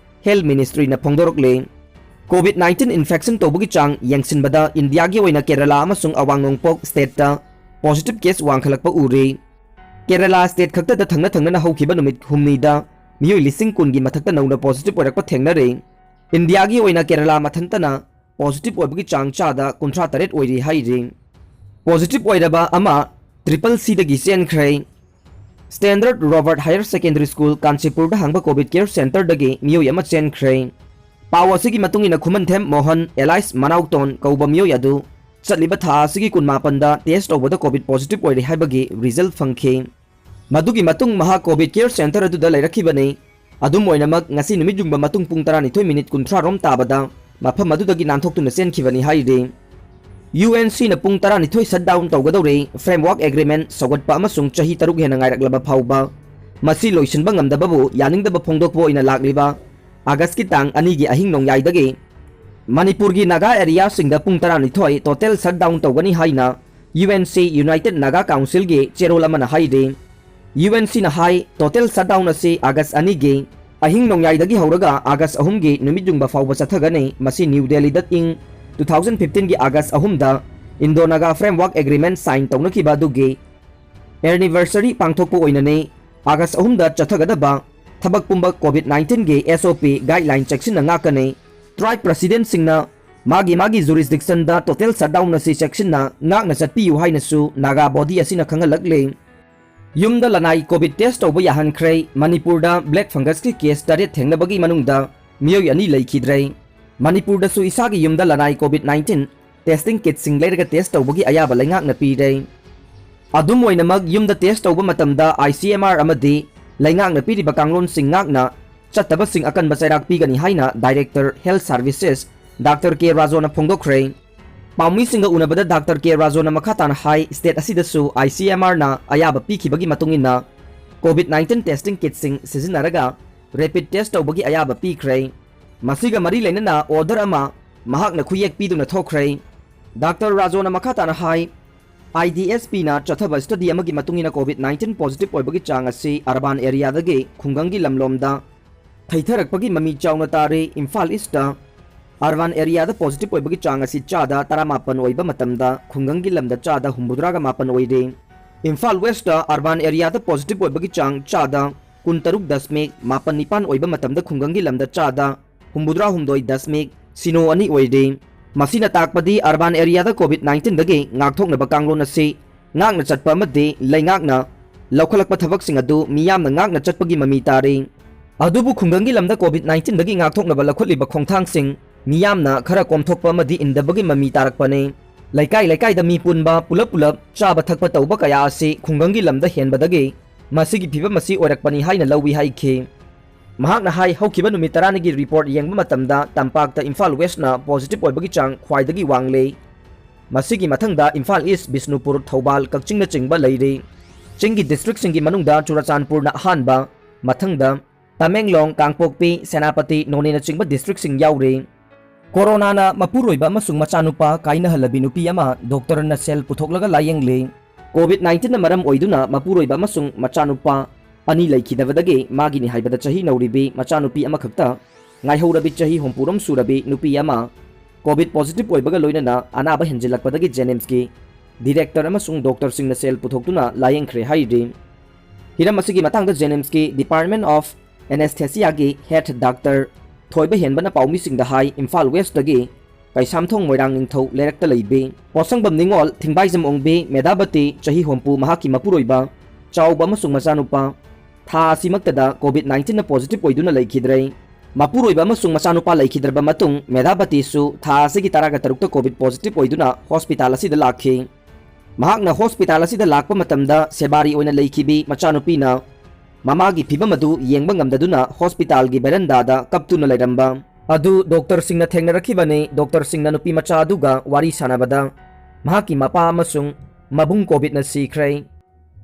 ꯍꯦꯜꯊ ꯃꯤꯅꯤꯁꯇ꯭ꯔꯤꯅ ꯐꯣꯡꯗꯣꯔꯛꯂꯤ꯫ ꯀꯣꯚꯤꯗ ꯅꯥꯏꯟꯇꯤꯟ ꯏꯟꯐꯦꯛꯁꯟ ꯇꯧꯕꯒꯤ ꯆꯥꯡ ꯌꯦꯡꯁꯤꯟꯕꯗ ꯏꯟꯗꯤꯌꯥꯒꯤ ꯑꯣꯏꯅ ꯀꯦꯔꯂꯥ ꯑꯃꯁꯨꯡ ꯑꯋꯥꯡ ꯅꯣꯡꯄꯣꯛ ꯁ꯭ꯇꯦꯠꯇ ꯄꯣꯖꯤꯇꯤꯚ ꯀꯦꯁ ꯋꯥꯡꯈꯠꯂꯛꯄ ꯎꯔꯤ꯫ ꯀꯦꯔꯂꯥ ꯁ꯭ꯇꯦꯠ ꯈꯛꯇꯗ ꯊꯪꯅ ꯊꯪꯅꯅ ꯍꯧꯈꯤꯕ ꯅꯨꯃꯤꯠ ꯍꯨꯝꯅꯤꯗ ꯃꯤꯑꯣꯏ ꯂꯤꯁꯤꯡ ꯀꯨꯟꯒꯤ ꯃꯊꯛꯇ ꯅꯧꯅ ꯄꯣꯖꯤꯇꯤꯚ ꯑꯣꯏꯔꯛꯄ ꯊꯦꯡꯅꯔꯦ꯫ ꯏꯟꯗꯤꯌꯥꯒꯤ ꯑꯣꯏꯅ ꯀꯦꯔꯂꯥ ꯃꯊꯟꯇꯅ ꯄꯣꯖꯤꯇꯤꯚ ꯑꯣꯏꯕꯒꯤ ꯆꯥꯡ ꯆꯥꯗ ꯀꯨꯟꯊ꯭ꯔꯥ ꯇꯔꯦꯠ ꯑꯣꯏꯔꯤ ꯍꯥꯏꯔꯤ꯫ ꯄꯣꯖꯤꯇꯤꯚ ꯑꯣꯏꯔꯕ ꯑꯃ ꯇ꯭ꯔꯤꯄꯜ ꯁꯤꯗꯒꯤ ꯆꯦꯟꯈ꯭ꯔꯦ꯫ Standard Robert higher secondary school ꯀꯥꯟꯆꯤꯄꯨꯔꯗ ꯍꯥꯡꯕ ꯀꯣꯚꯤꯗ ꯀꯦꯌꯔ ꯁꯦꯟꯇꯔꯗꯒꯤ ꯃꯤꯑꯣꯏ ꯑꯃ ꯆꯦꯟꯈ꯭ꯔꯦ꯫ ꯄꯥꯎ ꯑꯁꯤꯒꯤ ꯃꯇꯨꯡ ꯏꯟꯅ ꯈꯨꯃꯟꯊꯦꯝ ꯃꯣꯍꯟ ꯑꯦꯂꯥꯏꯁ ꯃꯅꯥꯎꯇꯣꯟ ꯀꯧꯕ ꯃꯤꯑꯣꯏ ꯑꯗꯨ ꯆꯠꯂꯤꯕ ꯊꯥ ꯑꯁꯤꯒꯤ ꯀꯨꯟꯃꯥꯄꯟꯗ ꯇꯦꯁ ꯇꯧꯕꯗ ꯀꯣꯚꯤꯗ ꯄꯣꯖꯤꯇꯤꯚ ꯑꯣꯏꯔꯦ ꯍꯥꯏꯕꯒꯤ ꯔꯤꯖꯜꯠ ꯐꯪꯈꯤ꯫ ꯃꯗꯨꯒꯤ ꯃꯇꯨꯡ ꯃꯍꯥꯛ ꯀꯣꯚꯤꯗ ꯀꯦꯌꯔ ꯁꯦꯟꯇꯔ ꯑꯗꯨꯗ ꯂꯩꯔꯛꯈꯤꯕꯅꯤ꯫ ꯑꯗꯨꯝ ꯑꯣꯏꯅꯃꯛ, ꯉꯁꯤ ꯅꯨꯃꯤꯠ ꯌꯨꯡꯕ ꯃꯇꯨꯡ ꯄꯨꯡ ꯇꯔꯥꯅꯤꯊꯣꯏ ꯃꯤꯅꯤꯠ ꯀꯨꯟꯊ꯭ꯔꯥ ꯔꯣꯝ ꯇꯥꯕꯗ ꯃꯐꯝ ꯑꯗꯨꯗꯒꯤ ꯅꯥꯟꯊꯣꯛꯇꯨꯅ ꯆꯦꯟꯈꯤꯕꯅꯤ ꯍꯥꯏꯔꯤ꯫ ꯌꯨ ꯑꯦꯟ ꯁꯤꯅ ꯄꯨꯡ ꯇꯔꯥꯅꯤꯊꯣꯏ ꯁꯠ ꯗꯥꯎꯟ ꯇꯧꯒꯗꯧꯔꯦ, ꯐ꯭ꯔꯦꯝꯋꯥꯔꯛ ꯑꯦꯒ꯭ꯔꯤꯃꯦꯟ ꯁꯧꯒꯠꯄ ꯑꯃꯁꯨꯡ ꯆꯍꯤ ꯇꯔꯨꯛ ꯍꯦꯟꯅ ꯉꯥꯏꯔꯛꯂꯕ ꯐꯥꯎꯕ꯫ ꯃꯁꯤ ꯂꯣꯏꯁꯤꯟꯕ ꯉꯝꯗꯕꯕꯨ ꯌꯥꯅꯤꯡꯗꯕ ꯐꯣꯡꯗꯣꯛꯄ ꯑꯣꯏꯅ ꯂꯥꯛꯂꯤꯕ ꯑꯥꯒꯁꯀꯤ ꯇꯥꯡ ꯑꯅꯤꯒꯤ ꯑꯍꯤꯡ ꯅꯣꯡꯌꯥꯏꯗꯒꯤ ꯃꯅꯤꯄꯨꯔꯒꯤ ꯅꯥꯒꯥ ꯑꯦꯔꯤꯌꯥꯁꯤꯡꯗ ꯄꯨꯡ ꯇꯔꯥꯅꯤꯊꯣꯏ ꯇꯣꯇꯦꯜ ꯁꯠ ꯗꯥꯎꯟ ꯇꯧꯒꯅꯤ ꯍꯥꯏꯅ U N C united Naga ꯀꯥꯎꯟꯁꯤꯜꯒꯤ ꯆꯦꯔꯣꯜ ꯑꯃꯅ ꯍꯥꯏꯔꯤ꯫ ꯌꯨ ꯑꯦꯟ ꯁꯤꯅ ꯍꯥꯏ, ꯇꯣꯇꯦꯜ ꯁꯠ ꯗꯥꯎꯟ ꯑꯁꯤ ꯑꯥꯒꯁ ꯑꯅꯤꯒꯤ ꯑꯍꯤꯡ ꯅꯣꯡꯌꯥꯏꯗꯒꯤ ꯍꯧꯔꯒ ꯑꯥꯒꯁ ꯑꯍꯨꯝꯒꯤ ꯅꯨꯃꯤꯠ ꯌꯨꯡꯕ ꯐꯥꯎꯕ ꯆꯠꯊꯒꯅꯤ꯫ ꯃꯁꯤ ꯅ꯭ꯌꯨ ꯗꯦꯜꯂꯤꯗ ꯏꯪ ꯇꯨ ꯊꯥꯎꯖꯟ ꯐꯤꯐꯇꯤꯟꯒꯤ ꯑꯥꯒꯁ ꯑꯍꯨꯝꯗ Indo Naga framework agreement sign ꯇꯧꯅꯈꯤꯕ ꯑꯗꯨꯒꯤ ꯑꯦꯅꯤꯚꯔꯁꯔꯤ ꯄꯥꯡꯊꯣꯛꯄ ꯑꯣꯏꯅꯅꯤ꯫ ꯑꯥꯒꯁ ꯑꯍꯨꯝꯗ ꯆꯠꯊꯒꯗꯕ ꯊꯕꯛ ꯄꯨꯝꯕ ꯀꯣꯚꯤꯗ ꯅꯥꯏꯟꯇꯤꯟꯒꯤ ꯑꯦꯁ ꯑꯣ ꯄꯤ ꯒꯥꯏꯗꯂꯥꯏꯟ ꯆꯦꯛꯁꯤꯟꯅ ꯉꯥꯛꯀꯅꯤ꯫ ꯇ꯭ꯔꯥꯏꯕ ꯄ꯭ꯔꯁꯤꯗꯦꯟꯠꯁꯤꯡꯅ ꯃꯥꯒꯤ ꯃꯥꯒꯤ ꯖꯨꯔꯤꯁꯗꯤꯛꯁꯟꯗ ꯇꯣꯇꯦꯜ ꯁꯠ ꯗꯥꯎꯟ ꯑꯁꯤ ꯆꯦꯛꯁꯤꯟꯅ ꯉꯥꯛꯅ ꯆꯠꯄꯤꯌꯨ ꯍꯥꯏꯅꯁꯨ ꯅꯥꯒꯥ ꯕꯣꯗꯤ ꯑꯁꯤꯅ ꯈꯪꯍꯜꯂꯛꯂꯤ꯫ ꯌꯨꯝꯗ ꯂꯅꯥꯏ ꯀꯣꯚꯤꯗ ꯇꯦꯁ ꯇꯧꯕ ꯌꯥꯍꯟꯈ꯭ꯔꯦ꯫ ꯃꯅꯤꯄꯨꯔꯗ ꯕ꯭ꯂꯦꯛ ꯐꯪꯒꯁꯀꯤ ꯀꯦꯁ ꯇꯔꯦꯠ ꯊꯦꯡꯅꯕꯒꯤ ꯃꯅꯨꯡꯗ ꯃꯤꯑꯣꯏ ꯑꯅꯤ ꯂꯩꯈꯤꯗ꯭ꯔꯦ꯫ ꯃꯅꯤꯄꯨꯔꯗꯁꯨ ꯏꯁꯥꯒꯤ ꯌꯨꯝꯗ ꯂꯅꯥꯏ ꯀꯣꯚꯤꯗ ꯅꯥꯏꯟꯇꯤꯟ ꯇꯦꯁꯇꯤꯡ ꯀꯤꯠꯁꯤꯡ ꯂꯩꯔꯒ ꯇꯦꯁ ꯇꯧꯕꯒꯤ ꯑꯌꯥꯕ ꯂꯩꯉꯥꯛꯅ ꯄꯤꯔꯦ꯫ ꯑꯗꯨꯝ ꯑꯣꯏꯅꯃꯛ, ꯌꯨꯝꯗ ꯇꯦꯁ ꯇꯧꯕ ꯃꯇꯝꯗ ꯑꯥꯏ ꯁꯤ ꯑꯦꯝ ꯑꯥꯔ ꯑꯃꯗꯤ ꯂꯩꯉꯥꯛꯅ ꯄꯤꯔꯤꯕ ꯀꯥꯡꯂꯣꯟꯁꯤꯡ ꯉꯥꯛꯅ ꯆꯠꯇꯕꯁꯤꯡ ꯑꯀꯟꯕ ꯆꯩꯔꯥꯛ ꯄꯤꯒꯅꯤ ꯍꯥꯏꯅ ꯗꯥꯏꯔꯦꯛꯇꯔ ꯍꯦꯜꯊ ꯁꯥꯔꯚꯤꯁꯦꯁ ꯗꯥꯛꯇꯔ ꯀꯦ ꯔꯥꯖꯣꯅ ꯐꯣꯡꯗꯣꯛꯈ꯭ꯔꯦ꯫ ꯄꯥꯎꯃꯤꯁꯤꯡꯒ ꯎꯅꯕꯗ ꯗꯥꯛꯇꯔ ꯀꯦ ꯔꯥꯖꯣꯅ ꯃꯈꯥ ꯇꯥꯅ ꯍꯥꯏ, ꯁ꯭ꯇꯦꯠ ꯑꯁꯤꯗꯁꯨ ꯑꯥꯏ ꯁꯤ ꯑꯦꯝ ꯑꯥꯔꯅ ꯑꯌꯥꯕ ꯄꯤꯈꯤꯕꯒꯤ ꯃꯇꯨꯡ ꯏꯟꯅ ꯀꯣꯚꯤꯗ ꯅꯥꯏꯟꯇꯤꯟ ꯇꯦꯁꯇꯤꯡ ꯀꯤꯠꯁꯤꯡ ꯁꯤꯖꯤꯟꯅꯔꯒ ꯔꯦꯄꯤꯗ ꯇꯦꯁ ꯇꯧꯕꯒꯤ ꯑꯌꯥꯕ ꯄꯤꯈ꯭ꯔꯦ꯫ ꯃꯁꯤꯒ ꯃꯔꯤ ꯂꯩꯅꯅ ꯑꯣꯔꯗꯔ ꯑꯃ ꯃꯍꯥꯛꯅ ꯈꯨꯌꯦꯛ ꯄꯤꯗꯨꯅ ꯊꯣꯛꯈ꯭ꯔꯦ꯫ ꯗꯥꯛꯇꯔ ꯔꯥꯖꯣꯅ ꯃꯈꯥ ꯇꯥꯅ ꯍꯥꯏ, ꯑꯥꯏ ꯗꯤ ꯑꯦꯁ ꯄꯤꯅ ꯆꯠꯊꯕ ꯁ꯭ꯇꯗꯤ ꯑꯃꯒꯤ ꯃꯇꯨꯡ ꯏꯟꯅ ꯀꯣꯚꯤꯗ ꯅꯥꯏꯟꯇꯤꯟ ꯄꯣꯖꯤꯇꯤꯚ ꯑꯣꯏꯕꯒꯤ ꯆꯥꯡ ꯑꯁꯤ ꯑꯔꯕꯥꯟ ꯑꯦꯔꯤꯌꯥꯗꯒꯤ ꯈꯨꯡꯒꯪꯒꯤ ꯂꯝꯂꯣꯝꯗ ꯊꯩꯊꯔꯛꯄꯒꯤ ꯃꯃꯤ ꯆꯥꯎꯅ ꯇꯥꯔꯤ꯫ ꯏꯝꯐꯥꯜ ꯏꯁꯇ ꯑꯔꯕꯥꯟ ꯑꯦꯔꯤꯌꯥꯗ ꯄꯣꯖꯤꯇꯤꯚ ꯑꯣꯏꯕꯒꯤ ꯆꯥꯡ ꯑꯁꯤ ꯆꯥꯗ ꯇꯔꯥꯃꯥꯄꯟ ꯑꯣꯏꯕ ꯃꯇꯝꯗ ꯈꯨꯡꯒꯪꯒꯤ ꯂꯝꯗ ꯆꯥꯗ ꯍꯨꯝꯐꯨꯇꯔꯥꯒ ꯃꯥꯄꯟ ꯑꯣꯏꯔꯤ꯫ ꯏꯝꯐꯥꯜ ꯋꯦꯁꯇ ꯑꯔꯕꯥꯟ ꯑꯦꯔꯤꯌꯥꯗ ꯄꯣꯖꯤꯇꯤꯚ ꯑꯣꯏꯕꯒꯤ ꯆꯥꯡ ꯆꯥꯗ ꯀꯨꯟꯇꯔꯨꯛ ꯗꯁꯃꯤꯛ ꯃꯥꯄꯟ ꯅꯤꯄꯥꯟ ꯑꯣꯏꯕ ꯃꯇꯝꯗ ꯈꯨꯡꯒꯪꯒꯤ ꯂꯝꯗ ꯆꯥꯗ ꯍꯨꯝꯐꯨꯇꯔꯥꯍꯨꯝꯗꯣꯏ ꯗꯁꯃꯤꯛ ꯁꯤꯅꯣ ꯑꯅꯤ ꯑꯣꯏꯔꯤ꯫ ꯃꯁꯤꯅ ꯇꯥꯛꯄꯗꯤ ꯑꯔꯕꯥꯟ ꯑꯦꯔꯤꯌꯥꯗ ꯀꯣꯚꯤꯗ ꯅꯥꯏꯟꯇꯤꯟꯗꯒꯤ ꯉꯥꯛꯊꯣꯛꯅꯕ ꯀꯥꯡꯂꯣꯟ ꯑꯁꯤ ꯉꯥꯛꯅ ꯆꯠꯄ ꯑꯃꯗꯤ ꯂꯩꯉꯥꯛꯅ ꯂꯧꯈꯠꯂꯛꯄ ꯊꯕꯛꯁꯤꯡ ꯑꯗꯨ ꯃꯤꯌꯥꯝꯅ ꯉꯥꯛꯅ ꯆꯠꯄꯒꯤ ꯃꯃꯤ ꯇꯥꯔꯤ꯫ ꯑꯗꯨꯕꯨ ꯈꯨꯡꯒꯪꯒꯤ ꯂꯝꯗ COVID nineteen ꯗꯒꯤ ꯉꯥꯛꯊꯣꯛꯅꯕ ꯂꯧꯈꯠꯂꯤꯕ ꯈꯣꯡꯊꯥꯡꯁꯤꯡ ꯃꯤꯌꯥꯝꯅ ꯈꯔ ꯀꯣꯝꯊꯣꯛꯄ ꯑꯃꯗꯤ ꯏꯟꯗꯕꯒꯤ ꯃꯃꯤ ꯇꯥꯔꯛꯄꯅꯤ꯫ ꯂꯩꯀꯥꯏ ꯂꯩꯀꯥꯏꯗ ꯃꯤ ꯄꯨꯟꯕ, ꯄꯨꯂꯞ ꯄꯨꯂꯞ ꯆꯥꯕ ꯊꯛꯄ ꯇꯧꯕ ꯀꯌꯥ ꯑꯁꯤ ꯈꯨꯡꯒꯪꯒꯤ ꯂꯝꯗ ꯍꯦꯟꯕꯗꯒꯤ ꯃꯁꯤꯒꯤ ꯐꯤꯕꯝ ꯑꯁꯤ ꯑꯣꯏꯔꯛꯄꯅꯤ ꯍꯥꯏꯅ ꯂꯧꯏ ꯍꯥꯏꯈꯤ꯫ ꯃꯍꯥꯛꯅ ꯍꯥꯏ, ꯍꯧꯈꯤꯕ ꯅꯨꯃꯤꯠ ꯇꯔꯥꯅꯤꯒꯤ ꯔꯤꯄꯣꯔꯠ ꯌꯦꯡꯕ ꯃꯇꯝꯗ ꯇꯝꯄꯥꯛꯇ ꯏꯝꯐꯥꯜ ꯋꯦꯁꯅ ꯄꯣꯖꯤꯇꯤꯚ ꯑꯣꯏꯕꯒꯤ ꯆꯥꯡ ꯈ꯭ꯋꯥꯏꯗꯒꯤ ꯋꯥꯡꯂꯦ꯫ ꯃꯁꯤꯒꯤ ꯃꯊꯪꯗ ꯏꯝꯐꯥꯜ ꯏꯁ, ꯕꯤꯁꯅꯨꯄꯨꯔ, ꯊꯧꯕꯥꯜ, ꯀꯛꯆꯤꯡꯅꯆꯤꯡꯕ ꯂꯩꯔꯤ꯫ ꯆꯤꯡꯒꯤ ꯗꯤꯁꯇ꯭ꯔꯤꯛꯁꯤꯡꯒꯤ ꯃꯅꯨꯡꯗ ꯆꯨꯔꯆꯥꯟꯄꯨꯔꯅ ꯑꯍꯥꯟꯕ, ꯃꯊꯪꯗ ꯇꯃꯦꯡꯂꯣꯡ, ꯀꯥꯡꯄꯣꯛꯄꯤ, ꯁꯦꯅꯥꯄꯇꯤ, ꯅꯣꯅꯦꯅꯆꯤꯡꯕ ꯗꯤꯁꯇ꯭ꯔꯤꯛꯁꯤꯡ ꯌꯥꯎꯔꯤ꯫ ꯀꯣꯔꯣꯅꯥꯅ ꯃꯄꯨꯔꯣꯏꯕ ꯑꯃꯁꯨꯡ ꯃꯆꯥꯅꯨꯄꯥ ꯀꯥꯏꯅꯍꯜꯂꯕꯤ ꯅꯨꯄꯤ ꯑꯃ ꯗꯣꯛꯇꯔꯅ ꯁꯦꯜ ꯄꯨꯊꯣꯛꯂꯒ ꯂꯥꯌꯦꯡꯂꯤ꯫ COVID nineteen ꯅ ꯃꯔꯝ ꯑꯣꯏꯗꯨꯅ ꯃꯄꯨꯔꯣꯏꯕ ꯑꯃꯁꯨꯡ ꯃꯆꯥꯅꯨꯄꯥ ꯑꯅꯤ ꯂꯩꯈꯤꯗꯕꯗꯒꯤ ꯃꯥꯒꯤꯅꯤ ꯍꯥꯏꯕꯗ ꯆꯍꯤ ꯅꯧꯔꯤꯕꯤ ꯃꯆꯥꯅꯨꯄꯤ ꯑꯃꯈꯛꯇ ꯉꯥꯏꯍꯧꯔꯕꯤ ꯆꯍꯤ ꯍꯨꯝꯐꯨꯔꯣꯝ ꯁꯨꯔꯕꯤ ꯅꯨꯄꯤ ꯑꯃ COVID positive ꯑꯣꯏꯕꯒ ꯂꯣꯏꯅꯅ ꯑꯅꯥꯕ ꯍꯦꯟꯖꯤꯜꯂꯛꯄꯗꯒꯤ ꯖꯦꯅꯤꯝꯁꯀꯤ ꯗꯤꯔꯦꯛꯇꯔ ꯑꯃꯁꯨꯡ ꯗꯣꯛꯇꯔꯁꯤꯡꯅ ꯁꯦꯜ ꯄꯨꯊꯣꯛꯇꯨꯅ ꯂꯥꯌꯦꯡꯈ꯭ꯔꯦ ꯍꯥꯏꯔꯤ꯫ ꯍꯤꯔꯝ ꯑꯁꯤꯒꯤ ꯃꯇꯥꯡꯗ ꯖꯦꯅꯤꯝꯁꯀꯤ Department of Anaesthesiaꯒꯤ head doctor ꯊꯣꯏꯕ ꯍꯦꯟꯕꯅ ꯄꯥꯎꯃꯤꯁꯤꯡꯗ ꯍꯥꯏ, ꯏꯝꯐꯥꯜ ꯋꯦꯁꯇꯒꯤ ꯀꯩꯁꯥꯝꯊꯣꯡ ꯃꯣꯏꯔꯥꯡ ꯅꯤꯡꯊꯧ ꯂꯩꯔꯛꯇ ꯂꯩꯕꯤ ꯄꯣꯠꯁꯪꯕꯝ ꯅꯤꯉꯣꯜ ꯊꯤꯡꯕꯥꯏꯖꯝ ꯑꯣꯡꯕꯤ ꯃꯦꯙꯥꯕꯇꯤ ꯆꯍꯤ ꯍꯨꯝꯐꯨ, ꯃꯍꯥꯛꯀꯤ ꯃꯄꯨꯔꯣꯏꯕ ꯆꯥꯎꯕ ꯑꯃꯁꯨꯡ ꯃꯆꯥꯅꯨꯄꯥ ꯊꯥ ꯑꯁꯤꯃꯛꯇꯗ COVID nineteen ꯅ positive ꯑꯣꯏꯗꯨꯅ ꯂꯩꯈꯤꯗ꯭ꯔꯦ꯫ ꯃꯄꯨꯔꯣꯏꯕ ꯑꯃꯁꯨꯡ ꯃꯆꯥꯅꯨꯄꯥ ꯂꯩꯈꯤꯗ꯭ꯔꯕ ꯃꯇꯨꯡ ꯃꯦꯙꯥꯕꯇꯤꯁꯨ ꯊꯥ ꯑꯁꯤꯒꯤ ꯇꯔꯥꯒ ꯇꯔꯨꯛꯇ COVID positive ꯑꯣꯏꯗꯨꯅ ꯍꯣꯁꯄꯤꯇꯥꯜ ꯑꯁꯤꯗ ꯂꯥꯛꯈꯤ꯫ ꯃꯍꯥꯛꯅ ꯍꯣꯁꯄꯤꯇꯥꯜ ꯑꯁꯤꯗ ꯂꯥꯛꯄ ꯃꯇꯝꯗ ꯁꯦꯕꯥꯔꯤ ꯑꯣꯏꯅ ꯂꯩꯈꯤꯕꯤ ꯃꯆꯥꯅꯨꯄꯤꯅ ꯃꯃꯥꯒꯤ ꯐꯤꯕꯝ ꯑꯗꯨ ꯌꯦꯡꯕ ꯉꯝꯗꯗꯨꯅ ꯍꯣꯁꯄꯤꯇꯥꯜꯒꯤ ꯕꯦꯔꯟꯗꯥꯗ ꯀꯞꯇꯨꯅ ꯂꯩꯔꯝꯕ ꯑꯗꯨ ꯗꯣꯛꯇꯔꯁꯤꯡꯅ ꯊꯦꯡꯅꯔꯛꯈꯤꯕꯅꯤ꯫ ꯗꯣꯛꯇꯔꯁꯤꯡꯅ ꯅꯨꯄꯤ ꯃꯆꯥ ꯑꯗꯨꯒ ꯋꯥꯔꯤ ꯁꯥꯟꯅꯕꯗ ꯃꯍꯥꯛꯀꯤ ꯃꯄꯥ ꯑꯃꯁꯨꯡ ꯃꯕꯨꯡ COVID ꯅ ꯁꯤꯈ꯭ꯔꯦ꯫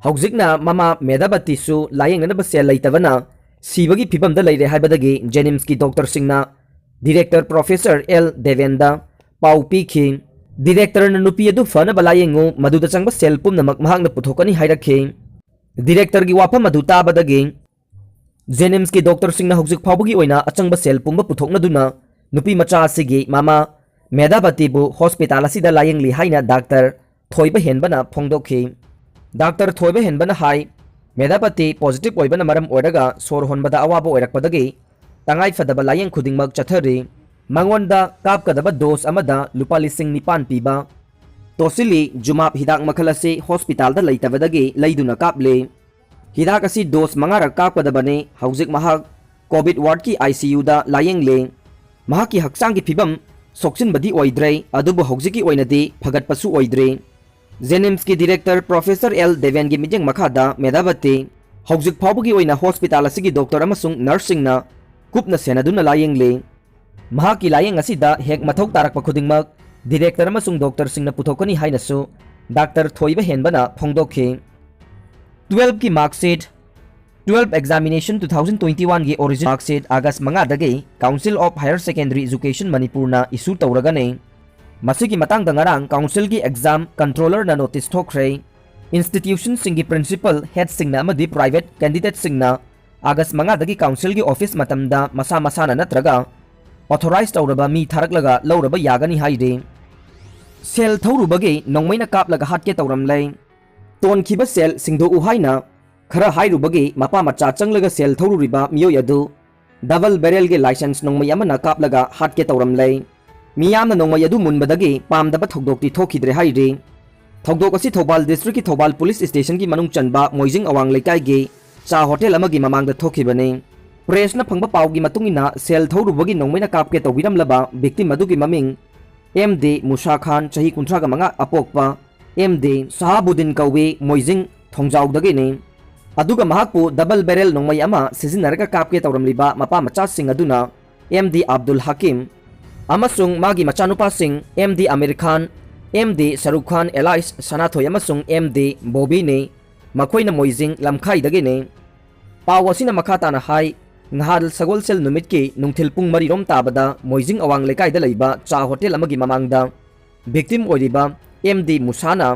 ꯍꯧꯖꯤꯛꯅ ꯃꯃꯥ ꯃꯦꯙꯥꯕꯇꯤꯁꯨ ꯂꯥꯌꯦꯡꯅꯅꯕ ꯁꯦꯜ ꯂꯩꯇꯕꯅ ꯁꯤꯕꯒꯤ ꯐꯤꯕꯝꯗ ꯂꯩꯔꯦ ꯍꯥꯏꯕꯗꯒꯤ ꯖꯦꯅꯤꯝꯁꯀꯤ ꯗꯣꯛꯇꯔꯁꯤꯡꯅ ꯗꯤꯔꯦꯛꯇꯔ ꯄ꯭ꯔꯣꯐꯦꯁꯔ ꯑꯦꯜ ꯗꯦꯕꯦꯟꯗ ꯄꯥꯎ ꯄꯤꯈꯤ꯫ ꯗꯤꯔꯦꯛꯇꯔꯅ ꯅꯨꯄꯤ ꯑꯗꯨ ꯐꯅꯕ ꯂꯥꯌꯦꯡꯉꯨ, ꯃꯗꯨꯗ ꯆꯪꯕ ꯁꯦꯜ ꯄꯨꯝꯅꯃꯛ ꯃꯍꯥꯛꯅ ꯄꯨꯊꯣꯛꯀꯅꯤ ꯍꯥꯏꯔꯛꯈꯤ꯫ ꯗꯤꯔꯦꯛꯇꯔꯒꯤ ꯋꯥꯐꯝ ꯑꯗꯨ ꯇꯥꯕꯗꯒꯤ ꯖꯦꯅꯤꯝꯁꯀꯤ ꯗꯣꯛꯇꯔꯁꯤꯡꯅ ꯍꯧꯖꯤꯛ ꯐꯥꯎꯕꯒꯤ ꯑꯣꯏꯅ ꯑꯆꯪꯕ ꯁꯦꯜ ꯄꯨꯝꯕ ꯄꯨꯊꯣꯛꯅꯗꯨꯅ ꯅꯨꯄꯤ ꯃꯆꯥ ꯑꯁꯤꯒꯤ ꯃꯃꯥ ꯃꯦꯙꯥꯕꯇꯤꯕꯨ ꯍꯣꯁꯄꯤꯇꯥꯜ ꯑꯁꯤꯗ ꯂꯥꯌꯦꯡꯂꯤ ꯍꯥꯏꯅ ꯗꯥꯛꯇꯔ ꯊꯣꯏꯕ ꯍꯦꯟꯕꯅ ꯐꯣꯡꯗꯣꯛꯈꯤ꯫ ꯗꯥꯛꯇꯔ ꯊꯣꯏꯕ ꯍꯦꯟꯕꯅ ꯍꯥꯏ, ꯃꯦꯙꯥꯕꯇꯤ positive ꯑꯣꯏꯕꯅ ꯃꯔꯝ ꯑꯣꯏꯔꯒ ꯁꯣꯔ ꯍꯣꯟꯕꯗ ꯑꯋꯥꯕ ꯑꯣꯏꯔꯛꯄꯗꯒꯤ ꯇꯉꯥꯏ ꯐꯗꯕ ꯂꯥꯌꯦꯡ ꯈꯨꯗꯤꯡꯃꯛ ꯆꯠꯊꯔꯤ꯫ ꯃꯉꯣꯟꯗ ꯀꯥꯞꯀꯗꯕ dose ꯑꯃꯗ ꯂꯨꯄꯥ ꯂꯤꯁꯤꯡ ꯅꯤꯄꯥꯟ ꯄꯤꯕ Tocilizumab ꯍꯤꯗꯥꯛ ꯃꯈꯜ ꯑꯁꯤ ꯍꯣꯁꯄꯤꯇꯥꯜꯗ ꯂꯩꯇꯕꯗꯒꯤ ꯂꯩꯗꯨꯅ ꯀꯥꯞꯂꯦ꯫ ꯍꯤꯗꯥꯛ ꯑꯁꯤ ꯗꯣꯁ ꯃꯉꯥꯔꯛ ꯀꯥꯞꯀꯗꯕꯅꯤ꯫ ꯍꯧꯖꯤꯛ ꯃꯍꯥꯛ ꯀꯣꯚꯤꯗ ꯋꯥꯔꯗꯀꯤ ꯑꯥꯏ ꯁꯤ ꯌꯨꯗ ꯂꯥꯌꯦꯡꯂꯦ꯫ ꯃꯍꯥꯛꯀꯤ ꯍꯛꯆꯥꯡꯒꯤ ꯐꯤꯕꯝ ꯁꯣꯛꯆꯤꯟꯕꯗꯤ ꯑꯣꯏꯗ꯭ꯔꯦ, ꯑꯗꯨꯕꯨ ꯍꯧꯖꯤꯛꯀꯤ ꯑꯣꯏꯅꯗꯤ ꯐꯒꯠꯄꯁꯨ ꯑꯣꯏꯗ꯭ꯔꯦ꯫ ꯖꯦꯅꯤꯝꯁꯀꯤ ꯗꯤꯔꯦꯛꯇꯔ ꯄ꯭ꯔꯣꯐꯦꯁꯔ ꯑꯦꯜ ꯗꯦꯕꯦꯟꯒꯤ ꯃꯤꯠꯌꯦꯡ ꯃꯈꯥꯗ ꯃꯦꯙꯥꯕꯇꯤ ꯍꯧꯖꯤꯛ ꯐꯥꯎꯕꯒꯤ ꯑꯣꯏꯅ ꯍꯣꯁꯄꯤꯇꯥꯜ ꯑꯁꯤꯒꯤ ꯗꯣꯛꯇꯔ ꯑꯃꯁꯨꯡ ꯅꯔꯁꯁꯤꯡꯅ ꯀꯨꯞꯅ ꯁꯦꯟꯅꯗꯨꯅ ꯂꯥꯌꯦꯡꯂꯤ꯫ ꯃꯍꯥꯛꯀꯤ ꯂꯥꯌꯦꯡ ꯑꯁꯤꯗ ꯍꯦꯛ ꯃꯊꯧ ꯇꯥꯔꯛꯄ ꯈꯨꯗꯤꯡꯃꯛ ꯗꯤꯔꯦꯛꯇꯔ ꯑꯃꯁꯨꯡ ꯗꯣꯛꯇꯔꯁꯤꯡꯅ ꯄꯨꯊꯣꯛꯀꯅꯤ ꯍꯥꯏꯅꯁꯨ ꯗꯥꯛꯇꯔ ꯊꯣꯏꯕ ꯍꯦꯟꯕꯅ ꯐꯣꯡꯗꯣꯛꯈꯤ꯫ ꯇꯨꯋꯦꯜꯐꯀꯤ marksheet. Twelfth examination two thousand twenty ꯋꯥꯟꯒꯤ ꯑꯣꯔꯤꯖꯤꯅꯦꯜ ꯃꯥꯔꯛꯁꯤꯠ ꯑꯥꯒꯁ ꯃꯉꯥꯗꯒꯤ Council of Higher Secondary Education ꯃꯅꯤꯄꯨꯔꯅ ꯏꯁꯨ ꯇꯧꯔꯒꯅꯤ꯫ ꯃꯁꯤꯒꯤ ꯃꯇꯥꯡꯗ ꯉꯔꯥꯡ ꯀꯥꯎꯟꯁꯤꯜꯒꯤ ꯑꯦꯛꯖꯥꯝ ꯀꯟꯇ꯭ꯔꯣꯂꯔꯅ ꯅꯣꯇꯤꯁ ꯊꯣꯛꯈ꯭ꯔꯦ꯫ ꯏꯟꯁꯇꯤꯇ꯭ꯌꯨꯁꯟꯁꯤꯡꯒꯤ ꯄ꯭ꯔꯤꯟꯁꯤꯄꯜ ꯍꯦꯗꯁꯤꯡꯅ ꯑꯃꯗꯤ ꯄ꯭ꯔꯥꯏꯚꯦꯠ ꯀꯦꯟꯗꯤꯗꯦꯠꯁꯤꯡꯅ ꯑꯥꯒꯁ ꯃꯉꯥꯗꯒꯤ ꯀꯥꯎꯟꯁꯤꯜꯒꯤ ꯑꯣꯐꯤꯁ ꯃꯇꯝꯗ ꯃꯁꯥ ꯃꯁꯥꯅ ꯅꯠꯇ꯭ꯔꯒ ꯑꯣꯊꯣꯔꯥꯏꯖ ꯇꯧꯔꯕ ꯃꯤ ꯊꯥꯔꯛꯂꯒ ꯂꯧꯔꯕ ꯌꯥꯒꯅꯤ ꯍꯥꯏꯔꯤ꯫ ꯁꯦꯜ ꯊꯧꯔꯨꯕꯒꯤ ꯅꯣꯡꯃꯩꯅ ꯀꯥꯞꯂꯒ ꯍꯥꯠꯀꯦ ꯇꯧꯔꯝꯂꯦ꯫ ꯇꯣꯟꯈꯤꯕ ꯁꯦꯜ ꯁꯤꯡꯗꯣꯛꯎ ꯍꯥꯏꯅ ꯈꯔ ꯍꯥꯏꯔꯨꯕꯒꯤ ꯃꯄꯥ ꯃꯆꯥ ꯆꯪꯂꯒ ꯁꯦꯜ ꯊꯧꯔꯨꯔꯤꯕ ꯃꯤꯑꯣꯏ ꯑꯗꯨ ꯗꯕꯜ ꯕꯦꯔꯦꯜꯒꯤ ꯂꯥꯏꯁꯦꯟꯁ ꯅꯣꯡꯃꯩ ꯑꯃꯅ ꯀꯥꯞꯂꯒ ꯍꯥꯠꯀꯦ ꯇꯧꯔꯝꯂꯦ꯫ ꯃꯤꯌꯥꯝꯅ ꯅꯣꯡꯃꯩ ꯑꯗꯨ ꯃꯨꯟꯕꯗꯒꯤ ꯄꯥꯝꯗꯕ ꯊꯧꯗꯣꯛꯇꯤ ꯊꯣꯛꯈꯤꯗ꯭ꯔꯦ ꯍꯥꯏꯔꯤ꯫ ꯊꯧꯗꯣꯛ ꯑꯁꯤ ꯊꯧꯕꯥꯜ ꯗꯤꯁꯇ꯭ꯔꯤꯛꯀꯤ ꯊꯧꯕꯥꯜ ꯄꯨꯂꯤꯁ ꯁ꯭ꯇꯦꯁꯟꯒꯤ ꯃꯅꯨꯡ ꯆꯟꯕ ꯃꯣꯏꯖꯤꯡ ꯑꯋꯥꯡ ꯂꯩꯀꯥꯏꯒꯤ ꯆꯥ ꯍꯣꯇꯦꯜ ꯑꯃꯒꯤ ꯃꯃꯥꯡꯗ ꯊꯣꯛꯈꯤꯕꯅꯤ꯫ ꯄ꯭ꯔꯦꯁꯅ ꯐꯪꯕ ꯄꯥꯎꯒꯤ ꯃꯇꯨꯡ ꯏꯟꯅ ꯁꯦꯜ ꯊꯧꯔꯨꯕꯒꯤ ꯅꯣꯡꯃꯩꯅ ꯀꯥꯞꯀꯦ ꯇꯧꯕꯤꯔꯝꯂꯕ ꯚꯤꯛꯇꯤꯝ ꯑꯗꯨꯒꯤ ꯃꯃꯤꯡ ꯑꯦꯝ ꯗꯤ ꯃꯨꯁꯥ ꯈꯥꯟ, ꯆꯍꯤ ꯀꯨꯟꯊ꯭ꯔꯥꯒ ꯃꯉꯥ ꯑꯄꯣꯛꯄ ꯑꯦꯝ ꯗꯤ ꯁꯍꯥꯕꯨꯗꯤꯟ ꯀꯧꯏ, ꯃꯣꯏꯖꯤꯡ ꯊꯣꯡꯖꯥꯎꯗꯒꯤꯅꯤ꯫ ꯑꯗꯨꯒ ꯃꯍꯥꯛꯄꯨ ꯗꯕꯜ ꯕꯦꯔꯦꯜ ꯅꯣꯡꯃꯩ ꯑꯃ ꯁꯤꯖꯤꯟꯅꯔꯒ ꯀꯥꯞꯀꯦ ꯇꯧꯔꯝꯂꯤꯕ ꯃꯄꯥ ꯃꯆꯥꯁꯤꯡ ꯑꯗꯨꯅ ꯑꯦꯝ ꯗꯤ ꯑꯕꯗꯨꯜ ꯍꯀꯤꯝ ꯑꯃꯁꯨꯡ ꯃꯥꯒꯤ ꯃꯆꯥꯅꯨꯄꯥꯁꯤꯡ ꯑꯦꯝ ꯗꯤ ꯑꯃꯤꯔ ꯈꯥꯟ, ꯑꯦꯝ ꯗꯤ ꯁꯔꯨꯛ ꯈꯥꯟ, ꯑꯦꯂꯥꯏꯁ ꯁꯅꯥꯊꯣꯏ ꯑꯃꯁꯨꯡ ꯑꯦꯝ ꯗꯤ ꯕꯣꯕꯤꯅꯤ꯫ ꯃꯈꯣꯏꯅ ꯃꯣꯏꯖꯤꯡ ꯂꯝꯈꯥꯏꯗꯒꯤꯅꯤ꯫ ꯄꯥꯎ ꯑꯁꯤꯅ ꯃꯈꯥ ꯇꯥꯅ ꯍꯥꯏ, ꯉꯍꯥꯜ ꯁꯒꯣꯜꯁꯦꯜ ꯅꯨꯃꯤꯠꯀꯤ ꯅꯨꯡꯊꯤꯜ ꯄꯨꯡ ꯃꯔꯤꯔꯣꯝ ꯇꯥꯕꯗ ꯃꯣꯏꯖꯤꯡ ꯑꯋꯥꯡ ꯂꯩꯀꯥꯏꯗ ꯂꯩꯕ ꯆꯥ ꯍꯣꯇꯦꯜ ꯑꯃꯒꯤ ꯃꯃꯥꯡꯗ ꯚꯤꯛꯇꯤꯝ ꯑꯣꯏꯔꯤꯕ ꯑꯦꯝ ꯗꯤ ꯃꯨꯁꯥꯅ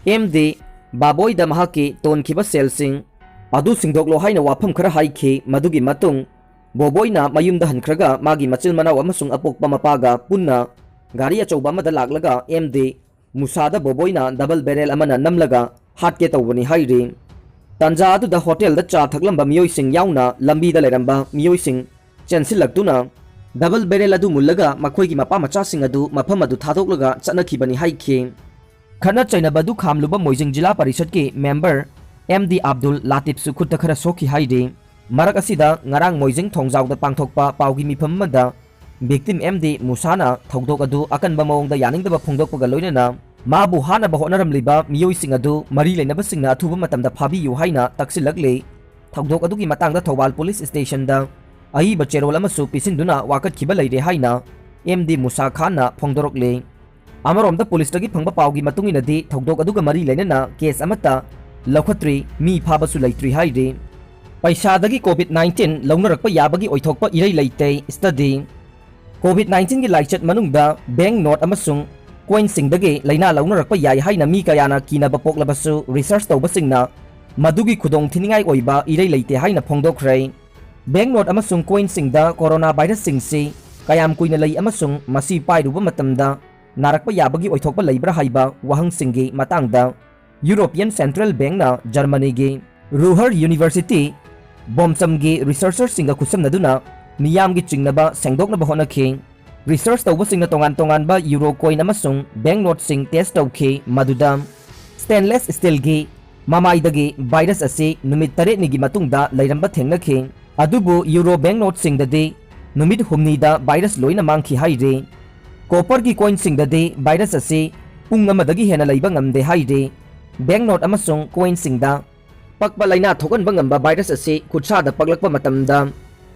ꯑꯦꯝ ꯗꯤ ꯕꯥꯕꯣꯏꯗ ꯃꯍꯥꯛꯀꯤ ꯇꯣꯟꯈꯤꯕ ꯁꯦꯜꯁꯤꯡ ꯑꯗꯨ ꯁꯤꯡꯗꯣꯛꯂꯣ ꯍꯥꯏꯅ ꯋꯥꯐꯝ ꯈꯔ ꯍꯥꯏꯈꯤ꯫ ꯃꯗꯨꯒꯤ ꯃꯇꯨꯡ ꯕꯣꯕꯣꯏꯅ ꯃꯌꯨꯝꯗ ꯍꯟꯈ꯭ꯔꯒ ꯃꯥꯒꯤ ꯃꯆꯤꯟ ꯃꯅꯥꯎ ꯑꯃꯁꯨꯡ ꯑꯄꯣꯛꯄ ꯃꯄꯥꯒ ꯄꯨꯟꯅ ꯒꯥꯔꯤ ꯑꯆꯧꯕ ꯑꯃꯗ ꯂꯥꯛꯂꯒ ꯑꯦꯝ ꯗꯤ ꯃꯨꯁꯥꯗ ꯕꯣꯕꯣꯏꯅ ꯗꯕꯜ ꯕꯦꯔꯦꯜ ꯑꯃꯅ ꯅꯝꯂꯒ ꯍꯥꯠꯀꯦ ꯇꯧꯕꯅꯤ ꯍꯥꯏꯔꯤ꯫ ꯇꯥꯟꯖꯥ ꯑꯗꯨꯗ ꯍꯣꯇꯦꯜꯗ ꯆꯥ ꯊꯛꯂꯝꯕ ꯃꯤꯑꯣꯏꯁꯤꯡ ꯌꯥꯎꯅ ꯂꯝꯕꯤꯗ ꯂꯩꯔꯝꯕ ꯃꯤꯑꯣꯏꯁꯤꯡ ꯆꯦꯟꯁꯤꯜꯂꯛꯇꯨꯅ ꯗꯕꯜ ꯕꯦꯔꯦꯜ ꯑꯗꯨ ꯃꯨꯜꯂꯒ ꯃꯈꯣꯏꯒꯤ ꯃꯄꯥ ꯃꯆꯥꯁꯤꯡ ꯑꯗꯨ ꯃꯐꯝ ꯑꯗꯨ ꯊꯥꯗꯣꯛꯂꯒ ꯆꯠꯅꯈꯤꯕꯅꯤ ꯍꯥꯏꯈꯤ꯫ ꯈꯠꯅ ꯆꯩꯅꯕ ꯑꯗꯨ ꯈꯥꯝꯂꯨꯕ ꯃꯣꯏꯖꯤꯡ ꯖꯤꯂꯥ ꯄꯔꯤꯁꯠꯀꯤ ꯃꯦꯝꯕꯔ ꯑꯦꯝ ꯗꯤ ꯑꯕꯗꯨꯜ ꯂꯥꯇꯤꯐꯁꯨ ꯈꯨꯠꯇ ꯈꯔ ꯁꯣꯛꯈꯤ ꯍꯥꯏꯔꯤ꯫ ꯃꯔꯛ ꯑꯁꯤꯗ ꯉꯔꯥꯡ ꯃꯣꯏꯖꯤꯡ ꯊꯣꯡꯖꯥꯎꯗ ꯄꯥꯡꯊꯣꯛꯄ ꯄꯥꯎꯒꯤ ꯃꯤꯐꯝ ꯑꯃꯗ victim ꯑꯦꯝ ꯗꯤ ꯃꯨꯁꯥꯅ ꯊꯧꯗꯣꯛ ꯑꯗꯨ ꯑꯀꯟꯕ ꯃꯑꯣꯡꯗ ꯌꯥꯅꯤꯡꯗꯕ ꯐꯣꯡꯗꯣꯛꯄꯒ ꯂꯣꯏꯅꯅ ꯃꯥꯕꯨ ꯍꯥꯠꯅꯕ ꯍꯣꯠꯅꯔꯝꯂꯤꯕ ꯃꯤꯑꯣꯏꯁꯤꯡ ꯑꯗꯨ ꯃꯔꯤ ꯂꯩꯅꯕꯁꯤꯡꯅ ꯑꯊꯨꯕ ꯃꯇꯝꯗ ꯐꯥꯕꯤꯌꯨ ꯍꯥꯏꯅ ꯇꯛꯁꯤꯜꯂꯛꯂꯤ꯫ ꯊꯧꯗꯣꯛ ꯑꯗꯨꯒꯤ ꯃꯇꯥꯡꯗ ꯊꯧꯕꯥꯜ ꯄꯨꯂꯤꯁ ꯁ꯭ꯇꯦꯁꯟꯗ ꯑꯏꯕ ꯆꯦꯔꯣꯜ ꯑꯃꯁꯨ ꯄꯤꯁꯤꯟꯗꯨꯅ ꯋꯥꯀꯠꯈꯤꯕ ꯂꯩꯔꯦ ꯍꯥꯏꯅ ꯑꯦꯝ ꯗꯤ ꯃꯨꯁꯥ ꯈꯥꯟꯅ ꯐꯣꯡꯗꯣꯔꯛꯂꯤ꯫ ꯑꯃꯔꯣꯝꯗ ꯄꯨꯂꯤꯁꯇꯒꯤ ꯐꯪꯕ ꯄꯥꯎꯒꯤ ꯃꯇꯨꯡ ꯏꯟꯅꯗꯤ ꯊꯧꯗꯣꯛ ꯑꯗꯨꯒ ꯃꯔꯤ ꯂꯩꯅꯅ ꯀꯦꯁ ꯑꯃꯠꯇ ꯂꯧꯈꯠꯇ꯭ꯔꯤ, ꯃꯤ ꯐꯥꯕꯁꯨ ꯂꯩꯇ꯭ꯔꯤ ꯍꯥꯏꯔꯤ꯫ ꯄꯩꯁꯥꯗꯒꯤ COVID nineteen ꯂꯧꯅꯔꯛꯄ ꯌꯥꯕꯒꯤ ꯑꯣꯏꯊꯣꯛꯄ ꯏꯔꯩ ꯂꯩꯇꯦ꯫ ꯁ꯭ꯇꯗꯤ꯫ COVID nineteenꯒꯤ ꯂꯥꯏꯆꯠ ꯃꯅꯨꯡꯗ ꯕꯦꯡꯛ ꯅꯣꯠ ꯑꯃꯁꯨꯡ ꯀꯣꯏꯟꯁꯤꯡꯗꯒꯤ ꯂꯥꯏꯅꯥ ꯂꯧꯅꯔꯛꯄ ꯌꯥꯏ ꯍꯥꯏꯅ ꯃꯤ ꯀꯌꯥꯅ ꯀꯤꯅꯕ ꯄꯣꯛꯂꯕꯁꯨ, ꯔꯤꯁꯔꯆ ꯇꯧꯕꯁꯤꯡꯅ ꯃꯗꯨꯒꯤ ꯈꯨꯗꯣꯡꯊꯤꯅꯤꯡꯉꯥꯏ ꯑꯣꯏꯕ ꯏꯔꯩ ꯂꯩꯇꯦ ꯍꯥꯏꯅ ꯐꯣꯡꯗꯣꯛꯈ꯭ꯔꯦ꯫ ꯕꯦꯡꯛ ꯅꯣꯠ ꯑꯃꯁꯨꯡ ꯀꯣꯏꯟꯁꯤꯡꯗ ꯀꯣꯔꯣꯅꯥ ꯚꯥꯏꯔꯁꯁꯤꯡꯁꯤ ꯀꯌꯥꯝ ꯀꯨꯏꯅ ꯂꯩ ꯑꯃꯁꯨꯡ ꯃꯁꯤ ꯄꯥꯏꯔꯨꯕ ꯃꯇꯝꯗ ꯅꯥꯔꯛꯄ ꯌꯥꯕꯒꯤ ꯑꯣꯏꯊꯣꯛꯄ ꯂꯩꯕ꯭ꯔꯥ ꯍꯥꯏꯕ ꯋꯥꯍꯪꯁꯤꯡꯒꯤ ꯃꯇꯥꯡꯗ ꯌꯨꯔꯣꯄꯤꯌꯟ ꯁꯦꯟꯇ꯭ꯔꯦꯜ ꯕꯦꯡꯛꯅ ꯖꯔꯃꯅꯤꯒꯤ ꯔꯨꯍꯔ ꯌꯨꯅꯤꯚꯔꯁꯤꯇꯤ ꯕꯣꯝꯆꯝꯒꯤ ꯔꯤꯁꯔꯆꯔꯁꯤꯡꯒ ꯈꯨꯠꯁꯝꯅꯗꯨꯅ ꯃꯤꯌꯥꯝꯒꯤ ꯆꯤꯡꯅꯕ ꯁꯦꯡꯗꯣꯛꯅꯕ ꯍꯣꯠꯅꯈꯤ꯫ ꯔꯤꯁꯔꯆ ꯇꯧꯕꯁꯤꯡꯅ ꯇꯣꯉꯥꯟ ꯇꯣꯉꯥꯟꯕ ꯌꯨꯔꯣ ꯀꯣꯏꯟ ꯑꯃꯁꯨꯡ ꯕꯦꯡꯛ ꯅꯣꯠꯁꯤꯡ ꯇꯦꯁ ꯇꯧꯈꯤ, ꯃꯗꯨꯗ ꯁ꯭ꯇꯦꯟꯂꯦꯁ ꯁ꯭ꯇꯤꯜꯒꯤ ꯃꯃꯥꯏꯗꯒꯤ ꯚꯥꯏꯔꯁ ꯑꯁꯤ ꯅꯨꯃꯤꯠ ꯇꯔꯦꯠꯅꯤꯒꯤ ꯃꯇꯨꯡꯗ ꯂꯩꯔꯝꯕ ꯊꯦꯡꯅꯈꯤ꯫ ꯑꯗꯨꯕꯨ ꯌꯨꯔꯣ ꯕꯦꯡꯛ ꯅꯣꯠꯁꯤꯡꯗꯗꯤ ꯅꯨꯃꯤꯠ ꯍꯨꯝꯅꯤꯗ ꯚꯥꯏꯔꯁ ꯂꯣꯏꯅ ꯃꯥꯡꯈꯤ ꯍꯥꯏꯔꯤ꯫ ꯀꯣꯄꯔꯒꯤ ꯀꯣꯏꯟꯁꯤꯡꯗꯗꯤ ꯚꯥꯏꯔꯁ ꯑꯁꯤ ꯄꯨꯡ ꯑꯃꯗꯒꯤ ꯍꯦꯟꯅ ꯂꯩꯕ ꯉꯝꯗꯦ ꯍꯥꯏꯔꯤ꯫ ꯕꯦꯡꯛ ꯅꯣꯠ ꯑꯃꯁꯨꯡ ꯀꯣꯏꯟꯁꯤꯡꯗ ꯄꯛꯄ ꯂꯥꯏꯅꯥ ꯊꯣꯛꯍꯟꯕ ꯉꯝꯕ ꯚꯥꯏꯔꯁ ꯑꯁꯤ ꯈꯨꯠꯁꯥꯗ ꯄꯛꯂꯛꯄ ꯃꯇꯝꯗ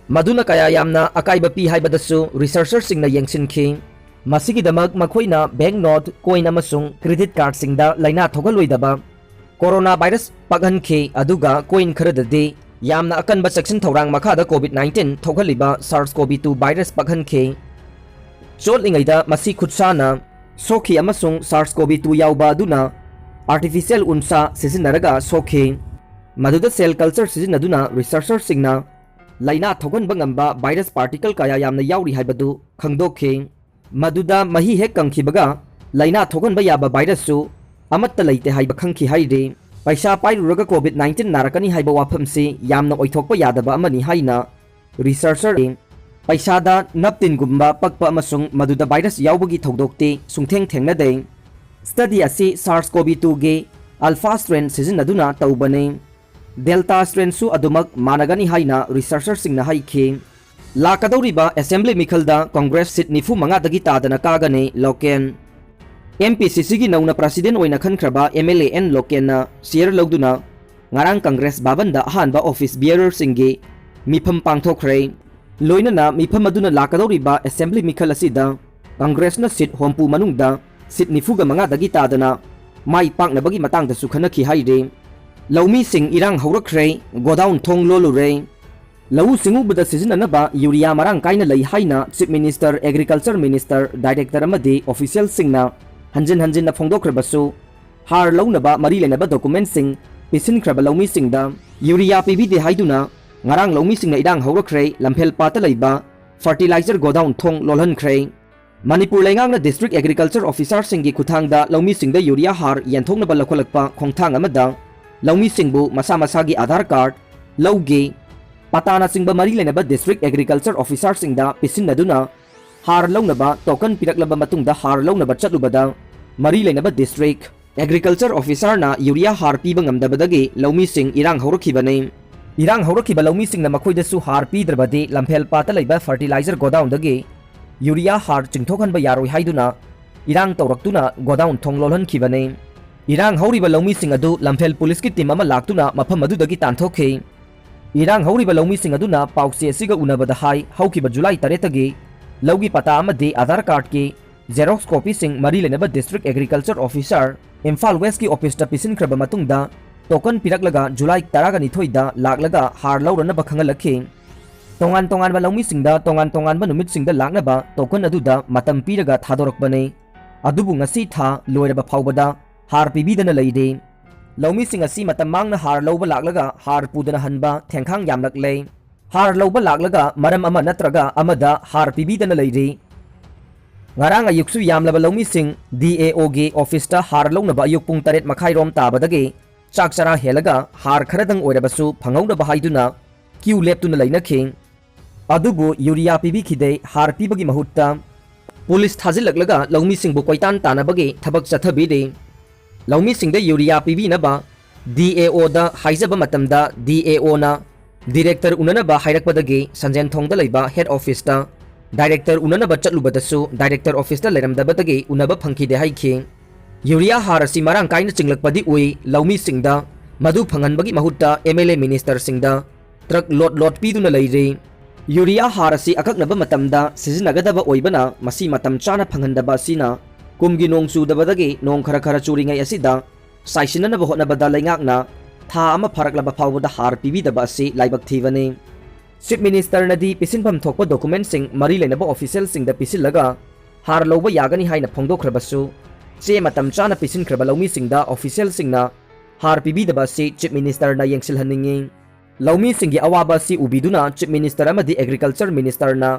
ꯃꯗꯨꯅ ꯀꯌꯥ ꯌꯥꯝꯅ ꯑꯀꯥꯏꯕ ꯄꯤ ꯍꯥꯏꯕꯗꯁꯨ ꯔꯤꯁꯔꯆꯔꯁꯤꯡꯅ ꯌꯦꯡꯁꯤꯟꯈꯤ꯫ ꯃꯁꯤꯒꯤꯗꯃꯛ ꯃꯈꯣꯏꯅ ꯕꯦꯡꯛ ꯅꯣꯠ, ꯀꯣꯏꯟ ꯑꯃꯁꯨꯡ ꯀ꯭ꯔꯦꯗꯤꯠ ꯀꯥꯔꯗꯁꯤꯡꯗ ꯂꯥꯏꯅꯥ ꯊꯣꯛꯍꯜꯂꯣꯏꯗꯕ ꯀꯣꯔꯣꯅꯥ ꯚꯥꯏꯔꯁ ꯄꯛꯍꯟꯈꯤ, ꯑꯗꯨꯒ ꯀꯣꯏꯟ ꯈꯔꯗꯗꯤ ꯌꯥꯝꯅ ꯑꯀꯟꯕ ꯆꯦꯛꯁꯤꯟ ꯊꯧꯔꯥꯡ ꯃꯈꯥꯗ COVID nineteen ꯊꯣꯛꯍꯜꯂꯤꯕ SARS-CoV two ꯚꯥꯏꯔꯁ ꯄꯛꯍꯟꯈꯤ꯫ ꯆꯣꯠꯂꯤꯉꯩꯗ ꯃꯁꯤ ꯈꯨꯠꯁꯥꯅ ꯁꯣꯛꯈꯤ ꯑꯃꯁꯨꯡ SARS-CoV two ꯌꯥꯎꯕ ꯑꯗꯨꯅ ꯑꯥꯔꯇꯤꯐꯤꯁꯤꯌꯦꯜ ꯎꯟꯁꯥ ꯁꯤꯖꯤꯟꯅꯔꯒ ꯁꯣꯛꯈꯤ꯫ ꯃꯗꯨꯗ ꯁꯦꯜ ꯀꯜꯆꯔ ꯁꯤꯖꯤꯟꯅꯗꯨꯅ ꯔꯤꯁꯔꯆꯔꯁꯤꯡꯅ ꯂꯥꯏꯅꯥ ꯊꯣꯛꯍꯟꯕ ꯉꯝꯕ ꯚꯥꯏꯔꯁ ꯄꯥꯔꯇꯤꯀꯜ ꯀꯌꯥ ꯌꯥꯝꯅ ꯌꯥꯎꯔꯤ ꯍꯥꯏꯕꯗꯨ ꯈꯪꯗꯣꯛꯈꯤ꯫ ꯃꯗꯨꯗ ꯃꯍꯤ ꯍꯦꯛ ꯀꯪꯈꯤꯕꯒ ꯂꯥꯏꯅꯥ ꯊꯣꯛꯍꯟꯕ ꯌꯥꯕ ꯚꯥꯏꯔꯁꯁꯨ ꯑꯃꯠꯇ ꯂꯩꯇꯦ ꯍꯥꯏꯕ ꯈꯪꯈꯤ ꯍꯥꯏꯔꯤ꯫ ꯄꯩꯁꯥ ꯄꯥꯏꯔꯨꯔꯒ COVID nineteen ꯅꯥꯔꯛꯀꯅꯤ ꯍꯥꯏꯕ ꯋꯥꯐꯝꯁꯤ ꯌꯥꯝꯅ ꯑꯣꯏꯊꯣꯛꯄ ꯌꯥꯗꯕ ꯑꯃꯅꯤ ꯍꯥꯏꯅ ꯔꯤꯁꯔꯆꯔ ꯄꯩꯁꯥꯗ ꯅꯞꯇꯤꯟꯒꯨꯝꯕ ꯄꯛꯄ ꯑꯃꯁꯨꯡ ꯃꯗꯨꯗ ꯚꯥꯏꯔꯁ ꯌꯥꯎꯕꯒꯤ ꯊꯧꯗꯣꯛꯇꯤ ꯁꯨꯡꯊꯦꯡ ꯊꯦꯡꯅꯗꯦ꯫ Study ꯑꯁꯤ SARS-CoV two ꯒꯤ Alpha strain ꯁꯤꯖꯤꯟꯅꯗꯨꯅ ꯇꯧꯕꯅꯤ꯫ Delta strain ꯁꯨ ꯑꯗꯨꯃꯛ ꯃꯥꯟꯅꯒꯅꯤ ꯍꯥꯏꯅ researcher ꯁꯤꯡꯅ ꯍꯥꯏꯈꯤ꯫ ꯂꯥꯛꯀꯗꯧꯔꯤꯕ assembly ꯃꯤꯈꯜꯗ Congress seat ꯅꯤꯐꯨ ꯃꯉꯥꯗꯒꯤ ꯇꯥꯗꯅ ꯀꯥꯒꯅꯤ ꯂꯣꯀꯦꯟ꯫ MPCC ꯒꯤ ꯅꯧꯅ president ꯑꯣꯏꯅ ꯈꯟꯈ꯭ꯔꯕ MLA N ꯂꯣꯀꯦꯟꯅ chair ꯂꯧꯗꯨꯅ ꯉꯔꯥꯡ Congress ꯚꯕꯟꯗ ꯑꯍꯥꯟꯕ office bearer ꯁꯤꯡꯒꯤ ꯃꯤꯐꯝ ꯄꯥꯡꯊꯣꯛꯈ꯭ꯔꯦ꯫ ꯂꯣꯏꯅꯅ ꯃꯤꯐꯝ ꯑꯗꯨꯅ ꯂꯥꯛꯀꯗꯧꯔꯤꯕ assembly ꯃꯤꯈꯜ ꯑꯁꯤꯗ Congress ꯅ seat ꯍꯨꯝꯐꯨ ꯃꯅꯨꯡꯗ seat ꯅꯤꯐꯨꯒ ꯃꯉꯥꯗꯒꯤ ꯇꯥꯗꯅ ꯃꯥꯏ ꯄꯥꯛꯅꯕꯒꯤ ꯃꯇꯥꯡꯗꯁꯨ ꯈꯟꯅꯈꯤ ꯍꯥꯏꯔꯤ꯫ ꯂꯧꯃꯤꯁꯤꯡ ꯏꯔꯥꯡ ꯍꯧꯔꯛꯈ꯭ꯔꯦ, godown ꯊꯣꯡ ꯂꯣꯜꯂꯨꯔꯦ꯫ ꯂꯧꯎ ꯁꯤꯡꯎꯕꯗ ꯁꯤꯖꯤꯟꯅꯅꯕ ꯌꯨꯔꯤꯌꯥ ꯃꯔꯥꯡ ꯀꯥꯏꯅ ꯂꯩ ꯍꯥꯏꯅ Chief Minister, Agriculture Minister, director ꯑꯃꯗꯤ official ꯁꯤꯡꯅ ꯍꯟꯖꯤꯟ ꯍꯟꯖꯤꯟꯅ ꯐꯣꯡꯗꯣꯛꯈ꯭ꯔꯕꯁꯨ, ꯍꯥꯔ ꯂꯧꯅꯕ ꯃꯔꯤ ꯂꯩꯅꯕ document ꯁꯤꯡ ꯄꯤꯁꯤꯟꯈ꯭ꯔꯕ ꯂꯧꯃꯤꯁꯤꯡꯗ ꯌꯨꯔꯤꯌꯥ ꯄꯤꯕꯤꯗꯦ ꯍꯥꯏꯗꯨꯅ ꯉꯔꯥꯡ ꯂꯧꯃꯤꯁꯤꯡꯅ ꯏꯔꯥꯡ ꯍꯧꯔꯛꯈ꯭ꯔꯦ, ꯂꯝꯐꯦꯜ ꯄꯥꯠꯇ ꯂꯩꯕ fertilizer godown ꯊꯣꯡ ꯂꯣꯜꯍꯟꯈ꯭ꯔꯦ꯫ ꯃꯅꯤꯄꯨꯔ ꯂꯩꯉꯥꯛꯅ district agriculture officer ꯁꯤꯡꯒꯤ ꯈꯨꯠꯊꯥꯡꯗ ꯂꯧꯃꯤꯁꯤꯡꯗ ꯌꯨꯔꯤꯌꯥ ꯍꯥꯔ ꯌꯦꯟꯊꯣꯛꯅꯕ ꯂꯧꯈꯠꯂꯛꯄ ꯈꯣꯡꯊꯥꯡ ꯑꯃꯗ ꯂꯧꯃꯤꯁꯤꯡꯕꯨ ꯃꯁꯥ ꯃꯁꯥꯒꯤ ꯑꯙꯥꯔ ꯀꯥꯔꯗ, ꯂꯧꯒꯤ ꯄꯇꯥꯅꯆꯤꯡꯕ ꯃꯔꯤ ꯂꯩꯅꯕ district agriculture officer ꯁꯤꯡꯗ ꯄꯤꯁꯤꯟꯅꯗꯨꯅ ꯍꯥꯔ ꯂꯧꯅꯕ token ꯄꯤꯔꯛꯂꯕ ꯃꯇꯨꯡꯗ ꯍꯥꯔ ꯂꯧꯅꯕ ꯆꯠꯂꯨꯕꯗ ꯃꯔꯤ ꯂꯩꯅꯕ district agriculture officer ꯅ ꯌꯨꯔꯤꯌꯥ ꯍꯥꯔ ꯄꯤꯕ ꯉꯝꯗꯕꯗꯒꯤ ꯂꯧꯃꯤꯁꯤꯡ ꯏꯔꯥꯡ ꯍꯧꯔꯛꯈꯤꯕꯅꯤ꯫ ꯏꯔꯥꯡ ꯍꯧꯔꯛꯈꯤꯕ ꯂꯧꯃꯤꯁꯤꯡꯅ ꯃꯈꯣꯏꯗꯁꯨ ꯍꯥꯔ ꯄꯤꯗ꯭ꯔꯕꯗꯤ ꯂꯝꯐꯦꯜ ꯄꯥꯠꯇ ꯂꯩꯕ fertilizer godown ꯗꯒꯤ ꯌꯨꯔꯤꯌꯥ ꯍꯥꯔ ꯆꯤꯡꯊꯣꯛꯍꯟꯕ ꯌꯥꯔꯣꯏ ꯍꯥꯏꯗꯨꯅ ꯏꯔꯥꯡ ꯇꯧꯔꯛꯇꯨꯅ godown ꯊꯣꯡ ꯂꯣꯜꯍꯟꯈꯤꯕꯅꯤ꯫ ꯏꯔꯥꯡ ꯍꯧꯔꯤꯕ ꯂꯧꯃꯤꯁꯤꯡ ꯑꯗꯨ ꯂꯝꯐꯦꯜ ꯄꯨꯂꯤꯁꯀꯤ team ꯑꯃ ꯂꯥꯛꯇꯨꯅ ꯃꯐꯝ ꯑꯗꯨꯗꯒꯤ ꯇꯥꯟꯊꯣꯛꯈꯤ꯫ ꯏꯔꯥꯡ ꯍꯧꯔꯤꯕ ꯂꯧꯃꯤꯁꯤꯡ ꯑꯗꯨꯅ ꯄꯥꯎꯆꯦ ꯑꯁꯤꯒ ꯎꯅꯕꯗ ꯍꯥꯏ, ꯍꯧꯈꯤꯕ ꯖꯨꯂꯥꯏ ꯇꯔꯦꯠꯇꯒꯤ ꯂꯧꯒꯤ ꯄꯇꯥ ꯑꯃꯗꯤ ꯑꯙꯥꯔ ꯀꯥꯔꯗꯀꯤ xerox copy ꯁꯤꯡ ꯃꯔꯤ ꯂꯩꯅꯕ district agriculture officer Imphal West ꯀꯤ office ꯇ ꯄꯤꯁꯤꯟꯈ꯭ꯔꯕ ꯃꯇꯨꯡꯗ token ꯄꯤꯔꯛꯂꯒ ꯖꯨꯂꯥꯏ ꯇꯔꯥꯒ ꯅꯤꯊꯣꯏꯗ ꯂꯥꯛꯂꯒ ꯍꯥꯔ ꯂꯧꯔꯅꯕ ꯈꯪꯍꯜꯂꯛꯈꯤ꯫ ꯇꯣꯉꯥꯟ ꯇꯣꯉꯥꯟꯕ ꯂꯧꯃꯤꯁꯤꯡꯗ ꯇꯣꯉꯥꯟ ꯇꯣꯉꯥꯟꯕ ꯅꯨꯃꯤꯠꯁꯤꯡꯗ ꯂꯥꯛꯅꯕ token ꯑꯗꯨꯗ ꯃꯇꯝ ꯄꯤꯔꯒ ꯊꯥꯗꯣꯔꯛꯄꯅꯤ꯫ ꯑꯗꯨꯕꯨ ꯉꯁꯤ ꯊꯥ ꯂꯣꯏꯔꯕ ꯐꯥꯎꯕꯗ ꯍꯥꯔ ꯄꯤꯕꯤꯗꯅ ꯂꯩꯔꯤ꯫ ꯂꯧꯃꯤꯁꯤꯡ ꯑꯁꯤ ꯃꯇꯝ ꯃꯥꯡꯅ ꯍꯥꯔ ꯂꯧꯕ ꯂꯥꯛꯂꯒ ꯍꯥꯔ ꯄꯨꯗꯅ ꯍꯟꯕ ꯊꯦꯡꯈꯥꯡ ꯌꯥꯝꯂꯛꯂꯦ꯫ ꯍꯥꯔ ꯂꯧꯕ ꯂꯥꯛꯂꯒ ꯃꯔꯝ ꯑꯃ ꯅꯠꯇ꯭ꯔꯒ ꯑꯃꯗ ꯍꯥꯔ ꯄꯤꯕꯤꯗꯅ ꯂꯩꯔꯤ꯫ ꯉꯔꯥꯡ ꯑꯌꯨꯛꯁꯨ ꯌꯥꯝꯂꯕ ꯂꯧꯃꯤꯁꯤꯡ D A O ꯒꯤ office ꯇ ꯍꯥꯔ ꯂꯧꯅꯕ ꯑꯌꯨꯛ ꯄꯨꯡ ꯇꯔꯦꯠ ꯃꯈꯥꯏ ꯔꯣꯝ ꯇꯥꯕꯗꯒꯤ ꯆꯥꯛ ꯆꯔꯥ ꯍꯦꯜꯂꯒ ꯍꯥꯔ ꯈꯔꯗꯪ ꯑꯣꯏꯔꯕꯁꯨ ꯐꯪꯍꯧꯅꯕ ꯍꯥꯏꯗꯨꯅ queue ꯂꯦꯞꯇꯨꯅ ꯂꯩꯅꯈꯤ꯫ ꯑꯗꯨꯕꯨ ꯌꯨꯔꯤꯌꯥ ꯄꯤꯕꯤꯈꯤꯗꯦ, ꯍꯥꯔ ꯄꯤꯕꯒꯤ ꯃꯍꯨꯠꯇ ꯄꯨꯂꯤꯁ ꯊꯥꯖꯤꯜꯂꯛꯂꯒ ꯂꯧꯃꯤꯁꯤꯡꯕꯨ ꯀꯣꯏꯇꯥꯟ ꯇꯥꯟꯅꯕꯒꯤ ꯊꯕꯛ ꯆꯠꯊꯕꯤꯔꯤ꯫ ꯂꯧꯃꯤꯁꯤꯡꯗ ꯌꯨꯔꯤꯌꯥ ꯄꯤꯕꯤꯅꯕ ꯗꯤ ꯑꯦ ꯑꯣꯗ ꯍꯥꯏꯖꯕ ꯃꯇꯝꯗ ꯗꯤ ꯑꯦ ꯑꯣꯅ ꯗꯤꯔꯦꯛꯇꯔ ꯎꯅꯅꯕ ꯍꯥꯏꯔꯛꯄꯗꯒꯤ ꯁꯟꯖꯦꯟꯊꯣꯡꯗ ꯂꯩꯕ ꯍꯦꯗ ꯑꯣꯐꯤꯁꯇ ꯗꯥꯏꯔꯦꯛꯇꯔ ꯎꯅꯅꯕ ꯆꯠꯂꯨꯕꯗꯁꯨ ꯗꯥꯏꯔꯦꯛꯇꯔ ꯑꯣꯐꯤꯁꯇ ꯂꯩꯔꯝꯗꯕꯗꯒꯤ ꯎꯅꯕ ꯐꯪꯈꯤꯗꯦ ꯍꯥꯏꯈꯤ꯫ ꯌꯨꯔꯤꯌꯥ ꯍꯥꯔ ꯑꯁꯤ ꯃꯔꯥꯡ ꯀꯥꯏꯅ ꯆꯤꯡꯂꯛꯄꯗꯤ ꯎꯏ, ꯂꯧꯃꯤꯁꯤꯡꯗ ꯃꯗꯨ ꯐꯪꯍꯟꯕꯒꯤ ꯃꯍꯨꯠꯇ ꯑꯦꯝ ꯑꯦꯜ ꯑꯦ ꯃꯤꯅꯤꯁꯇꯔꯁꯤꯡꯗ ꯇ꯭ꯔꯛ ꯂꯣꯠ ꯂꯣꯠ ꯄꯤꯗꯨꯅ ꯂꯩꯔꯤ꯫ ꯌꯨꯔꯤꯌꯥ ꯍꯥꯔ ꯑꯁꯤ ꯑꯀꯛꯅꯕ ꯃꯇꯝꯗ ꯁꯤꯖꯤꯟꯅꯒꯗꯕ ꯑꯣꯏꯕꯅ ꯃꯁꯤ ꯃꯇꯝ ꯆꯥꯅ ꯐꯪꯍꯟꯗꯕ ꯑꯁꯤꯅ ꯀꯨꯝꯒꯤ ꯅꯣꯡ ꯆꯨꯗꯕꯗꯒꯤ ꯅꯣꯡ ꯈꯔ ꯈꯔ ꯆꯨꯔꯤꯉꯩ ꯑꯁꯤꯗ ꯆꯥꯏꯁꯤꯟꯅꯅꯕ ꯍꯣꯠꯅꯕꯗ ꯂꯩꯉꯥꯛꯅ ꯊꯥ ꯑꯃ ꯐꯥꯔꯛꯂꯕ ꯐꯥꯎꯕꯗ ꯍꯥꯔ ꯄꯤꯕꯤꯗꯕ ꯑꯁꯤ ꯂꯥꯏꯕꯛ ꯊꯤꯕꯅꯤ꯫ ꯆꯤꯐ ꯃꯤꯅꯤꯁꯇꯔꯅꯗꯤ ꯄꯤꯁꯤꯟꯐꯝ ꯊꯣꯛꯄ ꯗꯣꯀꯨꯃꯦꯟꯁꯤꯡ ꯃꯔꯤ ꯂꯩꯅꯕ ꯑꯣꯐꯤꯁꯤꯌꯦꯜꯁꯤꯡꯗ ꯄꯤꯁꯤꯜꯂꯒ ꯍꯥꯔ ꯂꯧꯕ ꯌꯥꯒꯅꯤ ꯍꯥꯏꯅ ꯐꯣꯡꯗꯣꯛꯈ꯭ꯔꯕꯁꯨ, ꯆꯦ ꯃꯇꯝ ꯆꯥꯅ ꯄꯤꯁꯤꯟꯈ꯭ꯔꯕ ꯂꯧꯃꯤꯁꯤꯡꯗ ꯑꯣꯐꯤꯁꯤꯌꯦꯜꯁꯤꯡꯅ ꯍꯥꯔ ꯄꯤꯕꯤꯗꯕ ꯑꯁꯤ ꯆꯤꯐ ꯃꯤꯅꯤꯁꯇꯔꯅ ꯌꯦꯡꯁꯤꯜꯍꯟꯅꯤꯡꯏ꯫ ꯂꯧꯃꯤꯁꯤꯡꯒꯤ ꯑꯋꯥꯕ ꯑꯁꯤ ꯎꯕꯤꯗꯨꯅ ꯆꯤꯐ ꯃꯤꯅꯤꯁꯇꯔ ꯑꯃꯗꯤ ꯑꯦꯒ꯭ꯔꯤꯀꯜꯆꯔ ꯃꯤꯅꯤꯁꯇꯔꯅ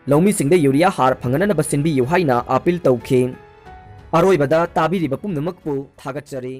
ꯂꯧꯃꯤꯁꯤꯡꯗ ꯌꯨꯔꯤꯌꯥ ꯍꯥꯔ ꯐꯪꯍꯟꯅꯅꯕ ꯁꯤꯟꯕꯤꯌꯨ ꯍꯥꯏꯅ ꯑꯥꯄꯤꯜ ꯇꯧꯈꯤ꯫ ꯑꯔꯣꯏꯕꯗ ꯇꯥꯕꯤꯔꯤꯕ ꯄꯨꯝꯅꯃꯛꯄꯨ ꯊꯥꯒꯠꯆꯔꯤ꯫